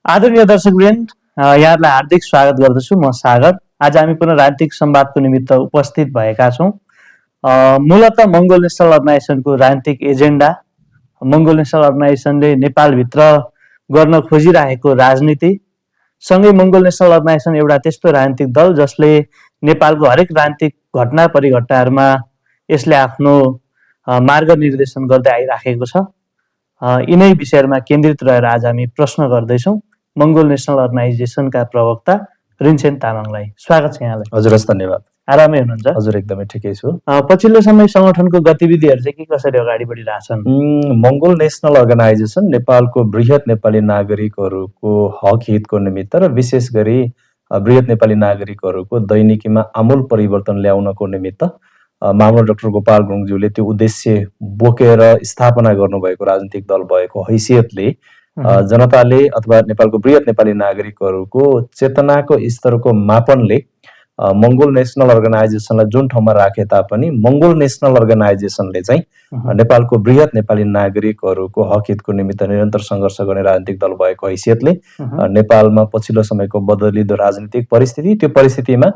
आदरणीय दर्शकवृन्द, यहाँहरूलाई हार्दिक स्वागत गर्दछु। म सागर। आज हामी पुनः राजनीतिक संवादको निमित्त उपस्थित भएका छौँ। मूलतः मङ्गोल नेसनल अर्गनाइजेसनको राजनीतिक एजेन्डा, मङ्गोल नेसनल अर्गनाइजेसनले नेपालभित्र गर्न खोजिरहेको राजनीति सँगै मङ्गोल नेसनल अर्गनाइजेसन एउटा त्यस्तो राजनीतिक दल जसले नेपालको हरेक राजनीतिक घटना परिघटनाहरूमा यसले आफ्नो मार्ग निर्देशन गर्दै आइराखेको छ। यिनै विषयहरूमा केन्द्रित रहेर आज हामी प्रश्न गर्दैछौँ मङ्गोल नेसनल अर्गनाइजेसनका प्रवक्ता रिन्छेन तामाङलाई। स्वागत छ यहाँलाई। हजुर, हस्, धन्यवाद। आरामै हुनुहुन्छ? हजुर, एकदमै ठिकै छु। पछिल्लो समय संगठनको गतिविधिहरू चाहिँ के कसरी अगाडि बढिरहेछन्? मङ्गोल नेसनल अर्गनाइजेसन नेपालको बृहत नेपाली नागरिकहरूको हक हितको निमित्त र विशेष गरी बृहत नेपाली नागरिकहरूको दैनिकीमा आमूल परिवर्तन ल्याउनको निमित्त महामना डाक्टर गोपाल गुरुङज्यूले त्यो उद्देश्य बोकेर स्थापना गर्नुभएको राजनीतिक दल भएको हैसियतले जनताले अथवा नेपालको बृहत नेपाली नागरिकहरूको चेतनाको स्तरको मापनले मङ्गोल नेसनल अर्गनाइजेसनलाई जुन ठाउँमा राखे तापनि मङ्गोल नेसनल अर्गनाइजेसनले चाहिँ नेपालको बृहत नेपाली नागरिकहरूको हक हितको निमित्त निरन्तर सङ्घर्ष गर्ने राजनीतिक दल भएको हैसियतले नेपालमा पछिल्लो समयको बदलिदो राजनीतिक परिस्थिति, त्यो परिस्थितिमा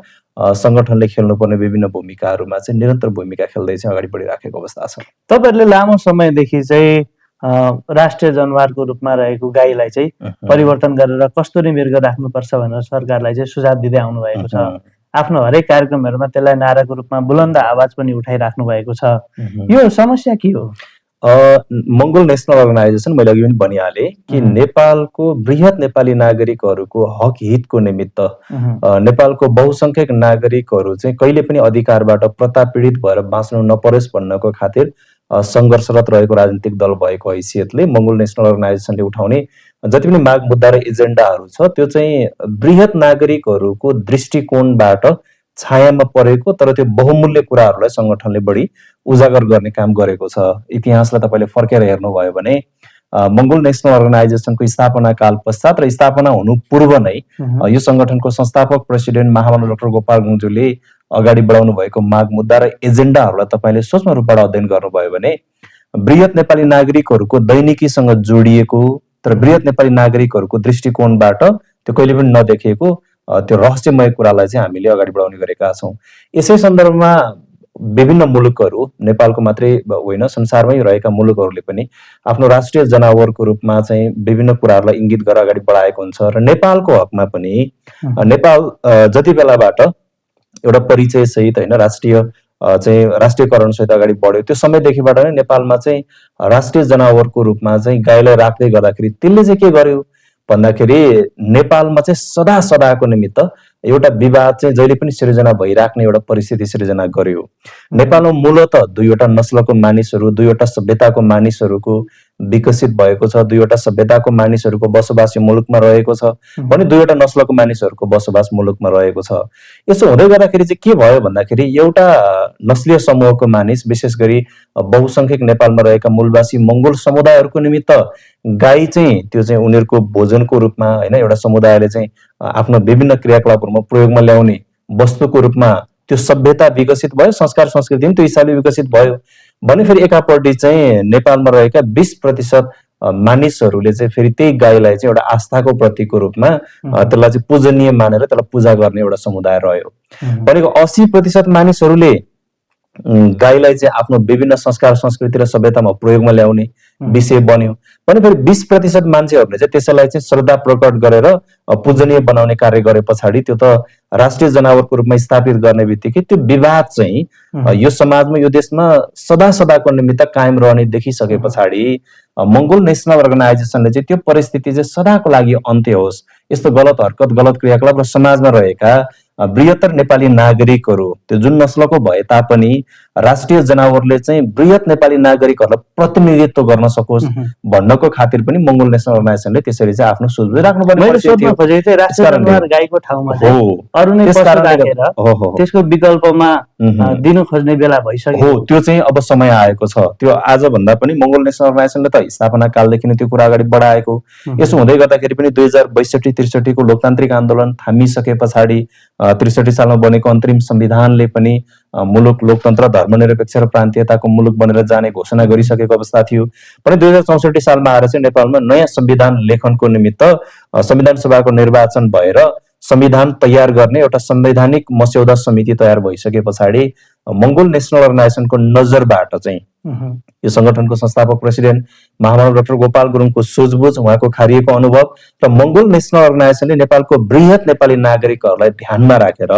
सङ्गठनले खेल्नुपर्ने विभिन्न भूमिकाहरूमा चाहिँ निरन्तर भूमिका खेल्दै चाहिँ अगाडि बढिराखेको अवस्था छ। तपाईँहरूले लामो समयदेखि चाहिँ राष्ट्रिय जनावरको रूपमा रहेको गाईलाई चाहिँ परिवर्तन गरेर कस्तुरी मृग राख्नुपर्छ भनेर सरकारलाई चाहिँ सुझाव दिँदै आउनु भएको छ। आफ्नो हरेक कार्यक्रमहरूमा त्यसलाई नाराको रूपमा बुलन्द आवाज पनि उठाइराख्नु भएको छ। यो समस्या के हो? मङ्गोल नेसनल अर्गनाइजेसन मैले अघि पनि भनिहालेँ कि नेपालको बृहत नेपाली नागरिकहरूको हक हितको निमित्त नेपालको बहुसङ्ख्यक नागरिकहरू चाहिँ कहिले पनि अधिकारबाट प्रतापीडित भएर बाँच्नु नपरोस् भन्नको खातिर सङ्घर्षरत रहेको राजनीतिक दल भएको हैसियतले मङ्गोल नेसनल अर्गनाइजेसनले उठाउने जति पनि माग मुद्दा र एजेन्डाहरू छ त्यो चाहिँ बृहत नागरिकहरूको दृष्टिकोणबाट छायामा परेको तर त्यो बहुमूल्य कुराहरूलाई सङ्गठनले बढी उजागर गर्ने काम गरेको छ। इतिहासलाई तपाईँले फर्केर हेर्नुभयो भने मङ्गोल नेसनल अर्गनाइजेसनको स्थापना काल पश्चात र स्थापना हुनु पूर्व नै यो सङ्गठनको संस्थापक प्रेसिडेन्ट महामना डाक्टर गोपाल गुरुङज्यूले अगाडि बढाउनु भएको माग मुद्दा र एजेन्डाहरूलाई तपाईँले सूक्ष्म रूपबाट अध्ययन गर्नुभयो भने बृहत नेपाली नागरिकहरूको दैनिकीसँग जोडिएको तर बृहत नेपाली नागरिकहरूको दृष्टिकोणबाट त्यो कहिले पनि नदेखिएको त्यो रहस्यमय कुरालाई चाहिँ हामीले अगाडि बढाउने गरेका छौँ। यसै सन्दर्भमा विभिन्न मुलुकहरू, नेपालको मात्रै होइन संसारमै रहेका मुलुकहरूले पनि आफ्नो राष्ट्रिय जनावरको रूपमा चाहिँ विभिन्न कुराहरूलाई इङ्गित गरेर अगाडि बढाएको हुन्छ र नेपालको हकमा पनि नेपाल जति बेलाबाट एउटा परिचय सहित होइन राष्ट्रियकरण सहित अगाडि बढ्यो त्यो समयदेखिबाट नै नेपालमा चाहिँ राष्ट्रिय जनावरको रूपमा चाहिँ गाईलाई राख्दै गर्दाखेरि त्यसले चाहिँ के गर्यो भन्दाखेरि नेपालमा चाहिँ सदाको निमित्त एउटा विवाद चाहिँ जहिले पनि सिर्जना भइराख्ने एउटा परिस्थिति सिर्जना गर्यो। नेपालमा मूलतः दुईवटा नस्लको मानिसहरू, दुईवटा सभ्यताको मानिसहरूको विकसित भएको छ, दुईवटा सभ्यताको मानिसहरूको बसोबास यो मुलुकमा रहेको छ भने दुईवटा नस्लको मानिसहरूको बसोबास मुलुकमा रहेको छ। यसो हुँदै गर्दाखेरि चाहिँ के भयो भन्दाखेरि एउटा नस्लीय समूहको मानिस, विशेष गरी बहुसङ्ख्यक नेपालमा रहेका मूलवासी मङ्गोल समुदायहरूको निमित्त गाई चाहिँ त्यो चाहिँ उनीहरूको भोजनको रूपमा होइन एउटा समुदायले चाहिँ आफ्नो विभिन्न क्रियाकलापहरूमा प्रयोगमा ल्याउने वस्तुको रूपमा त्यो सभ्यता विकसित भयो, संस्कार संस्कृति पनि त्यो हिसाबले विकसित भयो भने फेरि एकापट्टि चाहिँ नेपालमा रहेका 20% मानिसहरूले चाहिँ फेरि त्यही गाईलाई चाहिँ एउटा आस्थाको प्रतीकको रूपमा त्यसलाई चाहिँ पूजनीय मानेर त्यसलाई पूजा गर्ने एउटा समुदाय रह्यो। भनेको 80% मानिसहरूले गाईलाई चाहिँ आफ्नो विभिन्न संस्कार संस्कृति र सभ्यतामा प्रयोगमा ल्याउने विषय बन्यो भने फेरि 20% मान्छेहरूले चाहिँ त्यसैलाई चाहिँ श्रद्धा प्रकट गरेर पूजनीय बनाउने कार्य गरे पछाडि त्यो त राष्ट्रिय जनावरको रूपमा स्थापित गर्ने बित्तिकै त्यो विवाद चाहिँ यो समाजमा यो देशमा सदाको निमित्त कायम रहने देखिसके पछाडि मङ्गोल नेसनल अर्गनाइजेसनले चाहिँ त्यो परिस्थिति चाहिँ सदाको लागि अन्त्य होस्, यस्तो गलत हरकत गलत क्रियाकलाप र समाजमा रहेका बृहत्तर नेपाली नागरिकहरू त्यो जुन नस्लको भए तापनि राष्ट्रिय जनावरले चाहिँ बृहत नेपाली नागरिकहरूलाई प्रतिनिधित्व गर्न सकोस् भन्नको खातिर पनि मङ्गोल नेसनल अर्गनाइजेसनले त्यसरी चाहिँ आफ्नो सुझाव राख्नुपर्ने गाईको ठाउँमा अरु नै त्यसको विकल्पमा दिनु खोज्ने बेला भइसक्यो। हो, त्यो चाहिँ अब समय आएको छ। त्यो आज भन्दा पनि मङ्गोल नेसनल अर्गनाइजेसनले त स्थापना कालदेखि नै त्यो कुरा अगाडि बढाएको। यसो हुँदै गर्दाखेरि पनि 2062-63 को लोकतान्त्रिक आन्दोलन थामिसके पछाडि 63 सालमा बनेको अन्तरिम संविधानले पनि मुलुक लोकतन्त्र धर्मनिरपेक्ष र प्रान्तीयताको मुलुक बनेर जाने घोषणा गरिसकेको अवस्था थियो। पनि 2064 सालमा आएर चाहिँ नेपालमा नयाँ संविधान लेखनको निमित्त संविधान सभाको निर्वाचन भएर संविधान तयार गर्ने एउटा संवैधानिक मस्यौदा समिति तयार भइसके पछाडि मंगोल नेसनल अर्गनाइजेसनको नजरबाट चाहिँ यो संगठनको संस्थापक प्रेसिडेन्ट महामानव डाक्टर गोपाल गुरुङको सुझबुझ, उहाँको खारिएको अनुभव र मंगोल नेसनल अर्गनाइजेसनले नेपालको बृहत नेपाली नागरिकहरूलाई ध्यानमा राखेर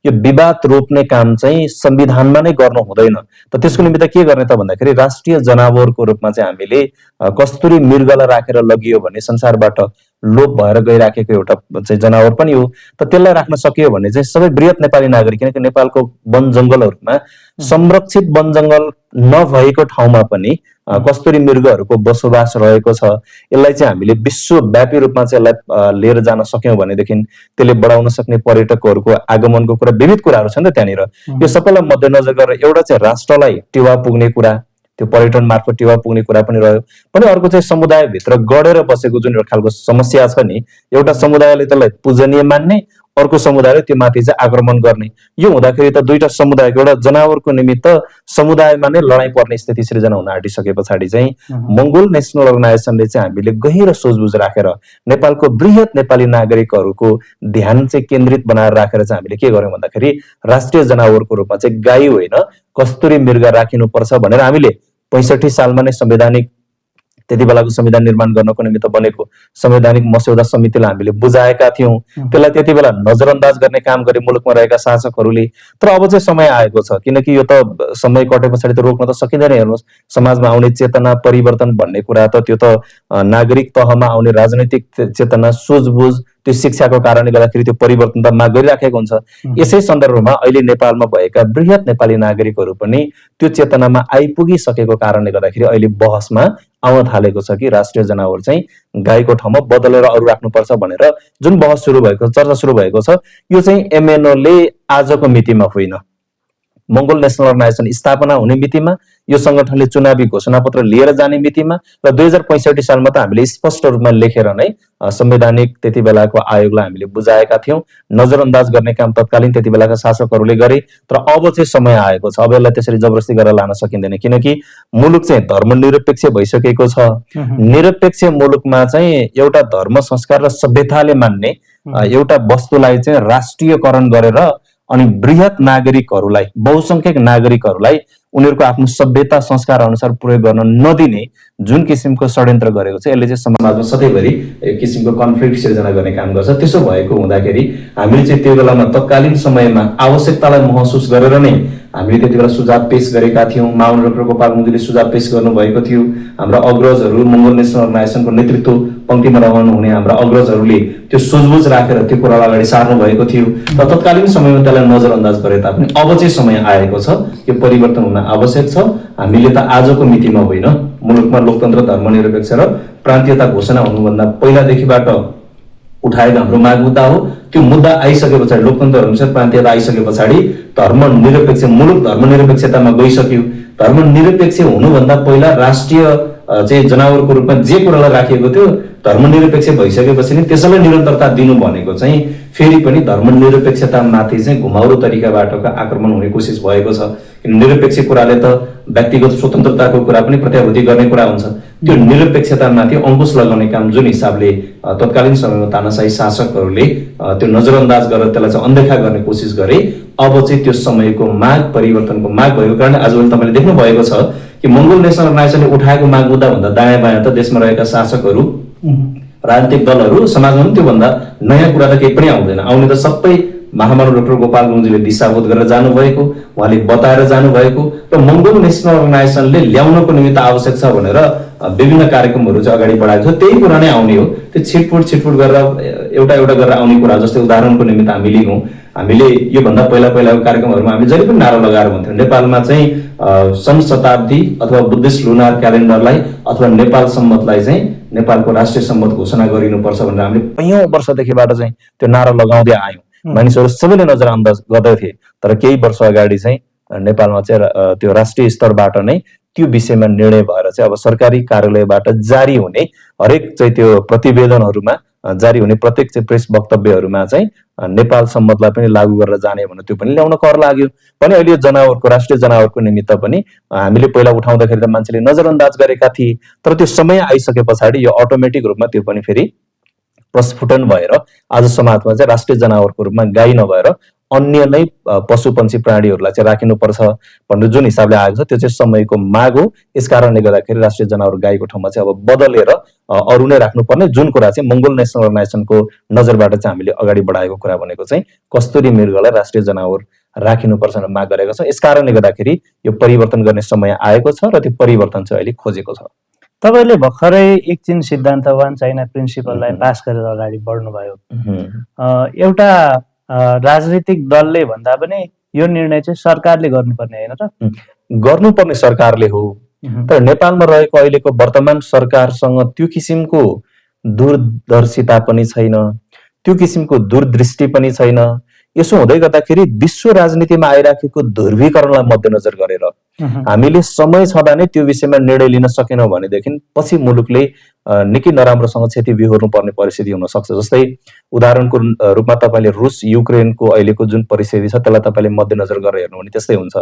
यो विवाद रोक्ने काम चाहिँ संविधानमा नै गर्नु हुँदैन। त त्यसको निमित्त के गर्ने त भन्दाखेरि राष्ट्रिय जनावरको रूपमा चाहिँ हामीले कस्तुरी मृगलाई राखेर लगियो भने संसारबाट लोप भएर गइराखेको एउटा चाहिँ जनावर पनि हो। त त्यसलाई राख्न सकियो भने चाहिँ सबै बृहत नेपाली नागरिक, किनकि नेपालको वन जंगलहरूमा संरक्षित वन जंगल नभएको ठाउँमा पनि कस्तुरी मृगहरूको बसोबास रहेको छ। यसलाई चाहिँ हामीले विश्वव्यापी रूपमा चाहिँ यसलाई लिएर जान सक्यौं भनेदेखि त्यसले बढाउन सक्ने पर्यटकहरूको आगमनको कुरा, विविध कुराहरू छन् त त्यहाँनिर। यो सबैलाई मध्यनजर गरेर एउटा चाहिँ राष्ट्रलाई टेवा पुग्ने कुरा, त्यो पर्यटन मार्फत टेवा पुग्ने कुरा पनि रह्यो। पनि अर्को चाहिँ समुदायभित्र गडेर बसेको जुन एउटा खालको समस्या छ नि, एउटा समुदायले त्यसलाई पूजनीय मान्ने, अर्को समुदायले त्यो माथि चाहिँ आक्रमण गर्ने। यो हुँदाखेरि त दुईटा समुदायको एउटा जनावरको निमित्त समुदायमा नै लडाईँ पर्ने स्थिति सृजना हुन आँटिसके पछाडि चाहिँ मंगोल नेसनल अर्गनाइजेसनले चाहिँ हामीले गहिरो सोचबुझ राखेर नेपालको बृहत नेपाली नागरिकहरूको ध्यान चाहिँ केन्द्रित बनाएर राखेर चाहिँ हामीले के गर्यौं भन्दाखेरि राष्ट्रिय जनावरको रूपमा चाहिँ गाई होइन कस्तुरी मृग राखिनुपर्छ भनेर हामीले 65 सालमा नै संवैधानिक त्यति बेलाको संविधान निर्माण गर्नको निमित्त बनेको संवैधानिक मस्यौदा समितिलाई हामीले बुझाएका थियौं। त्यसलाई त्यति बेला नजरअन्दाज गर्ने काम गरे मुलुकमा रहेका शासकहरूले। तर अब चाहिँ समय आएको छ, किनकि यो त समय कटे पछाडि त रोक्न त सकिँदैन। हेर्नुहोस्, समाजमा आउने चेतना परिवर्तन भन्ने कुरा त त्यो त नागरिक तहमा आउने राजनैतिक चेतना, सुझबुझ, त्यो शिक्षाको कारणले गर्दाखेरि त्यो परिवर्तन त माग गरिराखेको हुन्छ। यसै सन्दर्भमा अहिले नेपालमा भएका बृहत नेपाली नागरिकहरू पनि त्यो चेतनामा आइपुगिसकेको कारणले गर्दाखेरि अहिले बहसमा आउन थालेको छ कि राष्ट्रिय जनावर चाहिँ गाईको ठाउँमा बदलेर अरू राख्नुपर्छ भनेर जुन बहस सुरु भएको, चर्चा सुरु भएको छ, यो चाहिँ एमएनओले आजको मितिमा होइन, मंगोल नेसनल अर्गनाइजेसन स्थापना हुने मितिमा, यो संगठनले चुनावी घोषणापत्र लिएर जाने मितिमा र 2065 सालमा त हामीले स्पष्ट रूपमा लेखेर नै संवैधानिक त्यति बेलाको आयोगलाई हामीले बुझाएका थियौं। नजरअन्दाज गर्ने काम तत्कालीन त्यति बेलाका शासकहरूले गरे। तर अब चाहिँ समय आएको छ, अब यसलाई त्यसरी जबरजस्ती गरेर लान सकिँदैन, किनकि मुलुक चाहिँ धर्मनिरपेक्ष भइसकेको छ। निरपेक्ष मुलुकमा चाहिँ एउटा धर्म, संस्कार र सभ्यताले मान्ने एउटा वस्तुलाई चाहिँ राष्ट्रियकरण गरेर अनि बृहत नागरिकहरूलाई, बहुसंख्यक नागरिकहरूलाई उनीहरूको आफ्नो सभ्यता संस्कार अनुसार प्रयोग गर्न नदिने जुन किसिमको षड्यन्त्र गरेको छ, यसले चाहिँ समाजमा सधैँभरि एक किसिमको कन्फ्लिक्ट सिर्जना गर्ने काम गर्छ। त्यसो भएको हुँदाखेरि हामीले चाहिँ त्यो बेलामा तत्कालीन समयमा आवश्यकतालाई महसुस गरेर नै हामीले त्यति बेला सुझाव पेश गरेका थियौं। महामना डाक्टर गोपाल गुरुङजीले सुझाव पेश गर्नुभएको थियो। हाम्रा अग्रजहरू, मंगोल नेसनल अर्गनाइजेसनको नेतृत्व पंक्तिमा रहनुहुने हाम्रा अग्रजहरूले त्यो सुझबुझ राखेर त्यो कुरालाई अगाडि सार्नु भएको थियो। र तत्कालीन समयमा त्यसलाई नजरअन्दाज गरे तापनि अब चाहिँ समय आएको छ, यो परिवर्तन हुन आवश्यक छ। हामीले त आजको मितिमा होइन, मुलुकमा लोकतन्त्र, धर्मनिरपेक्ष र प्रान्तीयता घोषणा हुनुभन्दा पहिलादेखिबाट उठाएको हाम्रो माग मुद्दा हो। त्यो मुद्दा आइसके पछाडि, लोकतन्त्र अनुसार प्रान्तीयता आइसके पछाडि धर्मनिरपेक्ष मुलुक धर्मनिरपेक्षतामा गइसक्यो। धर्मनिरपेक्ष हुनुभन्दा पहिला राष्ट्रिय चाहिँ जनावरको रूपमा जे कुरालाई राखिएको थियो, धर्मनिरपेक्ष भइसकेपछि नि त्यसैलाई निरन्तरता दिनु भनेको चाहिँ फेरि पनि धर्मनिरपेक्षतामाथि चाहिँ घुमाउरो तरिकाबाटको आक्रमण हुने कोसिस भएको छ। किन निरपेक्ष कुराले त व्यक्तिगत स्वतन्त्रताको कुरा पनि प्रत्याभूति गर्ने कुरा हुन्छ। त्यो निरपेक्षतामाथि अंकुश लगाउने काम जुन हिसाबले तत्कालीन समयमा तानाशाही शासकहरूले त्यो नजरअन्दाज गरेर त्यसलाई चाहिँ अनदेखा गर्ने कोसिस गरे, अब चाहिँ त्यो समयको माग, परिवर्तनको माग भएको कारण आजभोलि तपाईँले देख्नु भएको छ कि मंगोल नेसनल अर्गनाइजेसनले उठाएको माग मुद्दा भन्दा दायाँ बायाँ त देशमा रहेका शासकहरू, राजनीतिक दलहरू, समाजमा पनि त्योभन्दा नयाँ कुरा त केही पनि आउँदैन। आउने त सबै महामानव डाक्टर गोपाल गुरुङजीले दिशाबोध गरेर जानुभएको, उहाँले बताएर जानुभएको र मंगोल नेसनल अर्गनाइजेसनले ल्याउनको निमित्त आवश्यक छ भनेर विभिन्न कार्यक्रमहरू चाहिँ अगाडि बढाएको छ। त्यही कुरा नै आउने हो। त्यो छिटफुट गरेर एउटा गरेर आउने कुरा, जस्तै उदाहरणको निमित्त हामी लिगौँ, हामीले योभन्दा पहिलाको कार्यक्रमहरूमा हामी जहिले पनि नारा लगाएर भन्थ्यौँ नेपालमा चाहिँ सन् शताब्दी अथवा बुद्धिस्ट लुनार क्यालेन्डरलाई अथवा नेपाल सम्मतलाई चाहिँ नेपालको राष्ट्रिय सम्मत घोषणा गरिनुपर्छ भनेर हामीले कैयौं वर्षदेखिबाट चाहिँ त्यो नारा लगाउँदै आयौँ। मानिसहरू सबैले नजरअन्दाज गर्दथे। तर केही वर्ष अगाडि चाहिँ नेपालमा चाहिँ त्यो राष्ट्रिय स्तरबाट नै त्यो विषयमा निर्णय भएर चाहिँ अब सरकारी कार्यालयबाट जारी हुने हरेक चाहिँ त्यो प्रतिवेदनहरूमा जारी हुने प्रत्येक चाहिँ प्रेस वक्तव्यहरूमा चाहिँ नेपाल सम्बन्धलाई पनि लागू गरेर जाने भन्ने त्यो पनि ल्याउन कर लाग्यो भने अहिले जनावरको राष्ट्रिय जनावरको निमित्त पनि हामीले पहिला उठाउँदाखेरि त मान्छेले नजरअन्दाज गरेका थिए, तर त्यो समय आइसके पछाडि यो अटोमेटिक रूपमा त्यो पनि फेरि प्रस्फुटन भएर आज समाजमा चाहिँ राष्ट्रिय जनावरको रूपमा गाई नभएर अन्य नै पशु पंक्षी प्राणीहरूलाई चाहिँ राखिनुपर्छ भन्ने जुन हिसाबले आएको छ त्यो चाहिँ समयको माग हो। यस कारणले गर्दाखेरि राष्ट्रिय जनावर गाईको ठाउँमा चाहिँ अब बदलेर अरू नै राख्नुपर्ने जुन कुरा चाहिँ मंगोल नेसनल अर्गनाइजेसनको नजरबाट चाहिँ हामीले अगाडि बढाएको कुरा भनेको चाहिँ कस्तुरी मृगलाई राष्ट्रिय जनावर राखिनुपर्छ भनेर माग गरेका छौँ। यस कारणले गर्दाखेरि यो परिवर्तन गर्ने समय आएको छ र त्यो परिवर्तन चाहिँ अहिले खोजेको छ। तपाईले भर्खरै एक चीन सिद्धान्त वान चाइना प्रिन्सिपललाई पास गरेर अगाडि बढ्नुभयो। एउटा राजनीतिक दलले भन्दा पनि यो निर्णय चाहिँ सरकारले गर्नुपर्ने होइन र? गर्नुपर्ने सरकारले हो, तर नेपालमा रहेको अहिलेको वर्तमान सरकारसँग त्यो किसिमको दूरदर्शिता पनि छैन, त्यो किसिमको दूरदृष्टि पनि छैन। यसो हुँदै गर्दाखेरि विश्व राजनीतिमा आइराखेको ध्रुवीकरणलाई मध्यनजर गरेर हामीले समय छँदा नै त्यो विषयमा निर्णय लिन सकेनौँ भनेदेखि पछि मुलुकले निकै नराम्रोसँग क्षति बिहोर्नु पर्ने परिस्थिति हुन सक्छ। जस्तै उदाहरणको रूपमा तपाईँले रुस युक्रेनको अहिलेको जुन परिस्थिति छ त्यसलाई तपाईँले मध्यनजर गरेर हेर्नु भने त्यस्तै हुन्छ।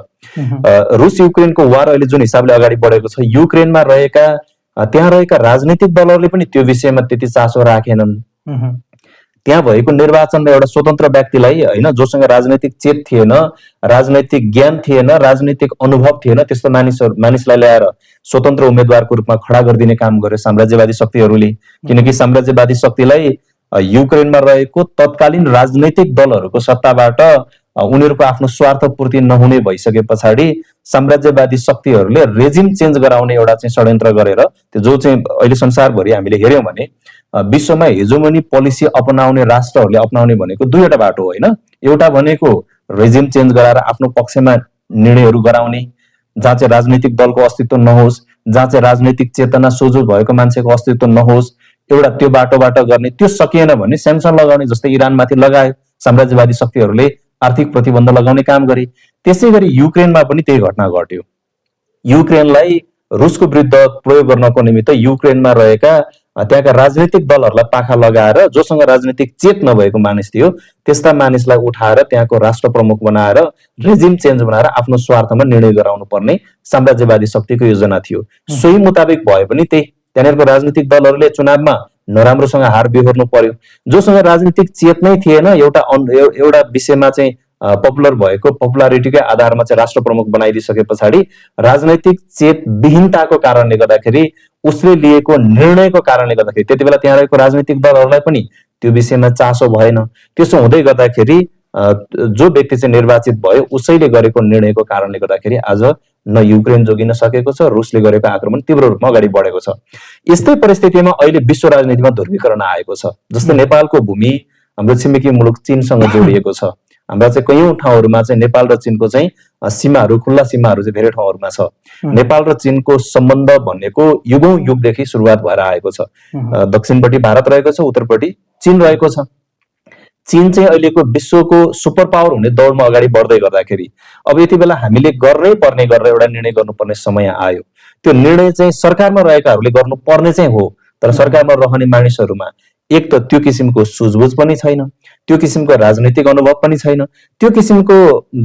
रुस युक्रेनको वार अहिले जुन हिसाबले अगाडि बढेको छ, युक्रेनमा रहेका त्यहाँ रहेका राजनीतिक दलहरूले पनि त्यो विषयमा त्यति चासो राखेनन्। त्यहाँ भएको निर्वाचनमा एउटा स्वतन्त्र व्यक्तिलाई होइन, जोसँग राजनैतिक चेत थिएन, राजनैतिक ज्ञान थिएन, राजनैतिक अनुभव थिएन, त्यस्तो मानिसलाई ल्याएर स्वतन्त्र उम्मेद्वारको रूपमा खडा गरिदिने काम गर्यो साम्राज्यवादी शक्तिहरूले। किनकि साम्राज्यवादी शक्तिलाई युक्रेनमा रहेको तत्कालीन राजनैतिक दलहरूको सत्ताबाट उनीहरूको आफ्नो स्वार्थ पूर्ति नहुने भइसके पछाडि साम्राज्यवादी शक्तिहरूले रेजिम चेन्ज गराउने एउटा चाहिँ षड्यन्त्र गरेर त्यो जो चाहिँ अहिले संसारभरि हामीले हेर्यौँ भने विश्वमा हेजोमनी पोलिसी अपनाउने राष्ट्रहरूले अपनाउने भनेको दुईवटा बाटो होइन। एउटा भनेको रेजिम चेन्ज गराएर आफ्नो पक्षमा निर्णयहरू गराउने, जहाँ चाहिँ राजनैतिक दलको अस्तित्व नहोस्, जहाँ चाहिँ राजनैतिक चेतना सोझो भएको मान्छेको अस्तित्व नहोस्, एउटा त्यो बाटोबाट गर्ने। त्यो सकिएन भने सेन्सन लगाउने, जस्तै इरानमाथि लगाए साम्राज्यवादी शक्तिहरूले आर्थिक प्रतिबन्ध लगाउने काम गरे। त्यसै गरी युक्रेनमा पनि त्यही घटना घट्यो। युक्रेनलाई रुसको विरुद्ध प्रयोग गर्नको निमित्त युक्रेनमा रहेका त्यहाँका राजनैतिक दलहरूलाई पाखा लगाएर जोसँग राजनीतिक चेत नभएको मानिस थियो त्यस्ता मानिसलाई उठाएर त्यहाँको राष्ट्र प्रमुख बनाएर रेजिम चेन्ज बनाएर आफ्नो स्वार्थमा निर्णय गराउनु पर्ने साम्राज्यवादी शक्तिको योजना थियो। सोही मुताबिक भए पनि त्यही त्यहाँनिरको राजनीतिक दलहरूले चुनावमा नराम्रोसँग हार बिहोर्नु पर्यो। जोसँग राजनीतिक चेत नै थिएन, एउटा विषयमा चाहिँ पपुलर भएको पपुलारिटीकै आधारमा चाहिँ राष्ट्र प्रमुख बनाइदिइसके पछाडि राजनैतिक चेत विहीनताको कारणले गर्दाखेरि उसले लिएको निर्णयको कारणले गर्दाखेरि त्यति बेला त्यहाँ रहेको राजनीतिक दलहरूलाई पनि त्यो विषयमा चासो भएन। त्यसो हुँदै गर्दाखेरि जो व्यक्ति चाहिँ निर्वाचित भयो उसैले गरेको निर्णयको कारणले गर्दाखेरि आज न युक्रेन जोगिन सकेको छ, रुसले गरेको आक्रमण तीव्र रूपमा अगाडि बढेको छ। यस्तै परिस्थितिमा अहिले विश्व राजनीतिमा ध्रुवीकरण आएको छ। जस्तै नेपालको भूमि हाम्रो छिमेकी मुलुक चीनसँग जोडिएको छ। हाम्रा चाहिँ कैयौं ठाउँहरूमा चाहिँ नेपाल र चीनको चाहिँ सीमाहरू, खुल्ला सीमाहरू चाहिँ धेरै ठाउँहरूमा छ। नेपाल र चीनको सम्बन्ध भनेको युगौं युगदेखि सुरुवात भएर आएको छ। दक्षिणपट्टि भारत रहेको छ, उत्तरपट्टि चीन रहेको छ। चीन चाहिँ अहिलेको विश्वको सुपर पावर हुने दौडमा अगाडि बढ्दै गर्दाखेरि अब यति बेला हामीले गर्नै पर्ने गरेर एउटा निर्णय गर्नुपर्ने समय आयो। त्यो निर्णय चाहिँ सरकारमा रहेकाहरूले गर्नुपर्ने चाहिँ हो, तर सरकारमा रहने मानिसहरूमा एक त त्यो किसिमको सुझबुझ पनि छैन, त्यो किसिमको राजनीतिक अनुभव पनि छैन, त्यो किसिमको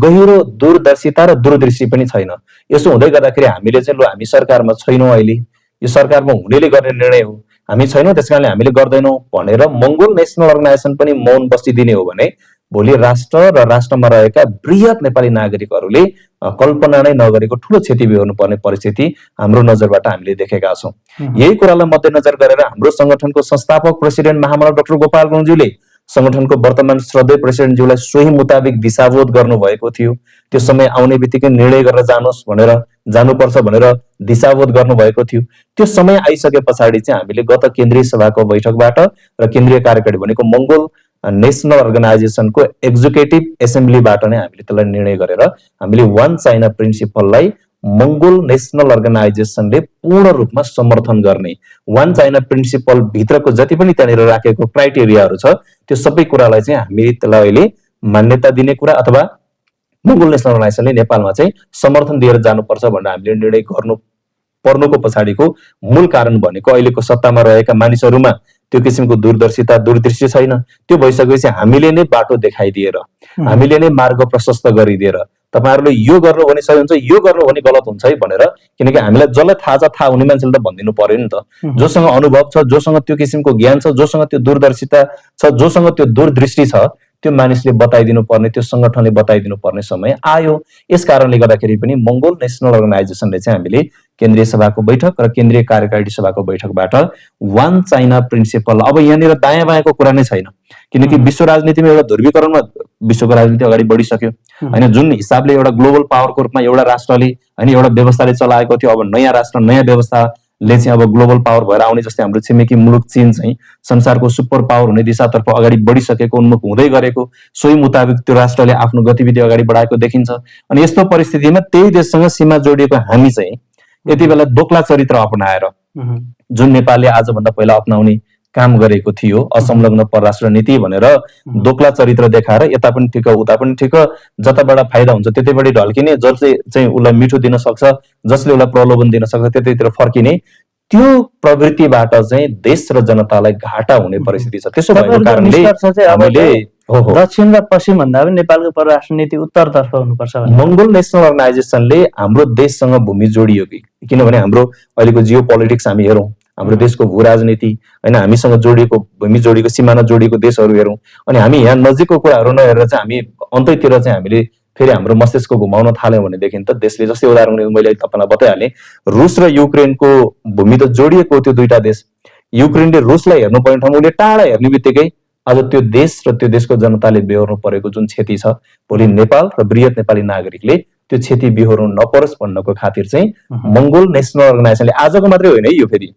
गहिरो दूरदर्शिता र दूरदृष्टि पनि छैन। यसो हुँदै गर्दाखेरि हामीले चाहिँ हामी सरकारमा छैनौँ, अहिले यो सरकारमा हुनेले गर्ने निर्णय हो, हामी छैनौँ त्यस कारणले हामीले गर्दैनौँ भनेर मंगोल नेसनल अर्गनाइजेसन पनि मौन बसिदिने हो भने भोलि राष्ट्र र राष्ट्रमा रहेका बृहत नेपाली नागरिकहरूले कल्पना नै नगरेको ठूलो क्षति बिहोर्नु पर्ने परिस्थिति हाम्रो नजरबाट हामीले देखेका छौँ। यही कुरालाई मध्यनजर गरेर हाम्रो संगठनको संस्थापक प्रेसिडेन्ट महामना डाक्टर गोपाल गुरुङज्यूले संगठनको वर्तमान श्रद्धेय प्रेसिडेन्टज्यूलाई सोही मुताबिक दिशाबोध गर्नुभएको थियो। त्यो समय आउने बित्तिकै निर्णय गरेर जानुहोस् भनेर, जानुपर्छ भनेर दिशाबोध गर्नुभएको थियो। त्यो समय आइसके पछाडि चाहिँ हामीले गत केन्द्रीय सभाको बैठकबाट र केन्द्रीय कार्यकारी भनेको मंगोल नेसनल अर्गनाइजेसनको एक्जिक्युटिभ एसेम्ब्लीबाट नै हामीले त्यसलाई निर्णय गरेर हामीले वान चाइना प्रिन्सिपललाई मंगोल नेसनल अर्गनाइजेसनले पूर्ण रूपमा समर्थन गर्ने, वान चाइना प्रिन्सिपल भित्रको जति पनि त्यहाँनिर राखेको क्राइटेरियाहरू छ त्यो सबै कुरालाई चाहिँ हामी त्यसलाई अहिले मान्यता दिने कुरा अथवा मंगोल नेसनल अर्गनाइजेसनले नेपालमा चाहिँ समर्थन दिएर जानुपर्छ भनेर हामीले निर्णय गर्नु पर्नुको पछाडिको मूल कारण भनेको अहिलेको सत्तामा रहेका मानिसहरूमा त्यो किसिमको दूरदर्शिता दूरदृष्टि छैन। त्यो भइसकेपछि हामीले नै बाटो देखाइदिएर, हामीले नै मार्ग प्रशस्त गरिदिएर तपाईँहरूले यो गर्नु भने सही हुन्छ, यो गर्नु भने गलत हुन्छ है भनेर, किनकि हामीलाई जसलाई थाहा छ, थाहा हुने मान्छेले त भनिदिनु पर्यो नि त। जोसँग अनुभव छ, जोसँग त्यो किसिमको ज्ञान छ, जोसँग त्यो दूरदर्शिता छ, जोसँग त्यो दूरदृष्टि छ, त्यो मानिसले बताइदिनु पर्ने, त्यो संगठनले बताइदिनु पर्ने समय आयो। यस कारणले गर्दाखेरि पनि मंगोल नेसनल अर्गनाइजेसनले चाहिँ हामीले केन्द्रीय सभाको बैठक र केन्द्रीय कार्यकारिणी सभाको बैठकबाट वान चाइना प्रिन्सिपल, अब यहाँनिर दायाँ बायाँको कुरा नै छैन, किनकि विश्व राजनीतिमा एउटा ध्रुवीकरणमा विश्वको राजनीति अगाडि बढिसक्यो होइन। जुन हिसाबले एउटा ग्लोबल पावरको रूपमा एउटा राष्ट्रले होइन एउटा व्यवस्थाले चलाएको थियो, अब नयाँ राष्ट्र नयाँ व्यवस्थाले चाहिँ अब ग्लोबल पावर भएर आउने, जस्तै हाम्रो छिमेकी मुलुक चीन चाहिँ संसारको सुपर पावर हुने दिशातर्फ अगाडि बढिसकेको, उन्मुख हुँदै गरेको, सोही मुताबिक त्यो राष्ट्रले आफ्नो गतिविधि अगाडि बढाएको देखिन्छ। अनि यस्तो परिस्थितिमा त्यही देशसँग सीमा जोडिएको हामी चाहिँ यति बेला दोक्ला चरित्र अपनाएर, जुन नेपालले आजभन्दा पहिला अपनाउने काम गरेको थियो, असंलग्न परराष्ट्र नीति भनेर दोक्ला चरित्र देखाएर यता पनि ठिक उता पनि ठिक, जताबाट फाइदा हुन्छ त्यतैबाट ढल्किने, जसले चाहिँ उसलाई मिठो दिन सक्छ, जसले उसलाई प्रलोभन दिन सक्छ त्यतैतिर फर्किने, त्यो प्रवृत्तिबाट चाहिँ देश र जनतालाई घाटा हुने परिस्थिति छ। त्यसो भएको कारणले हामीले दक्षिण र पश्चिम भन्दा पनि नेपालको परराष्ट्र नीति उत्तरतर्फ हुनुपर्छ। मंगोल नेसनल अर्गनाइजेसनले हाम्रो देशसँग भूमि जोडियो कि, किनभने हाम्रो अहिलेको जियो पोलिटिक्स हामी हेरौँ, हाम्रो देशको भू राजनीति होइन, हामीसँग जोडिएको भूमि जोडिएको सिमाना जोडिएको देशहरू हेरौँ, अनि हामी यहाँ नजिकको कुराहरू नहेरेर चाहिँ हामी अन्तैतिर चाहिँ हामीले फेरि हाम्रो मस्तिष्क घुमाउन थाल्यौँ भनेदेखि त देशले, जस्तै उदाहरण मैले तपाईँलाई बताइहालेँ, रुस र युक्रेनको भूमि त जोडिएको त्यो दुईटा देश, युक्रेनले रुसलाई हेर्नु पर्ने ठाउँमा उसले टाढा हेर्ने बित्तिकै आज त्यो देश र त्यो देशको जनताले बेहोर्नु परेको जुन क्षति छ, भोलि नेपाल र वृहत नेपाली नागरिकले त्यो क्षति बेहोर्नु नपरोस् भन्नको खातिर चाहिँ मंगोल नेसनल अर्गनाइजेसनले, आजको मात्रै होइन है, यो फेरि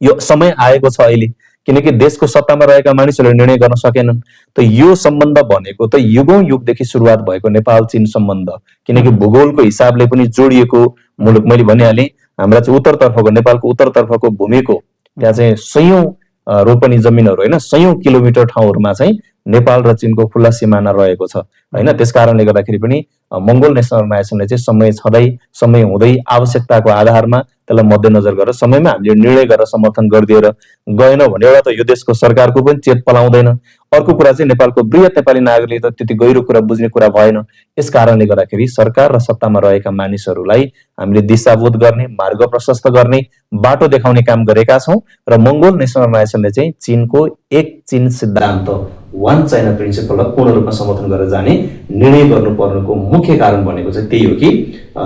यो समय आएको छ अहिले, किनकि देशको सत्तामा रहेका मानिसहरूले निर्णय गर्न सकेनन्। त यो सम्बन्ध भनेको त युगौं युगदेखि सुरुवात भएको नेपाल चीन सम्बन्ध, किनकि भूगोलको हिसाबले पनि जोडिएको मुलुक, मैले भनिहालेँ हाम्रा चाहिँ उत्तरतर्फको नेपालको उत्तरतर्फको भूमिको त्यहाँ चाहिँ सयौं रोपनी जमिनहरू होइन, सयौं किलोमिटर ठाउँहरूमा चाहिँ नेपाल र चीनको खुल्ला सिमाना रहेको छ होइन। त्यस कारणले गर्दाखेरि पनि मंगोल नेसनल अर्गनाइजेसनले चाहिँ समय छँदै समय हुँदै आवश्यकताको आधारमा त्यसलाई मध्यनजर गरेर समयमा हामीले निर्णय गरेर समर्थन गरिदिएर गएन भने एउटा त यो देशको सरकारको पनि चेत पलाउँदैन, अर्को कुरा चाहिँ नेपालको वृहत नेपाली नागरिकले त त्यति गहिरो कुरा बुझ्ने कुरा भएन। यस कारणले गर्दाखेरि सरकार र सत्तामा रहेका मानिसहरूलाई हामीले दिशाबोध गर्ने, मार्ग प्रशस्त गर्ने, बाटो देखाउने काम गरेका छौँ र मंगोल नेसनल अर्गनाइजेसनले चाहिँ चीनको एक चीन सिद्धान्त, वान चाइना प्रिन्सिपललाई पूर्ण रूपमा समर्थन गरेर जाने निर्णय गर्नुपर्नुको मुख्य कारण भनेको चाहिँ त्यही हो कि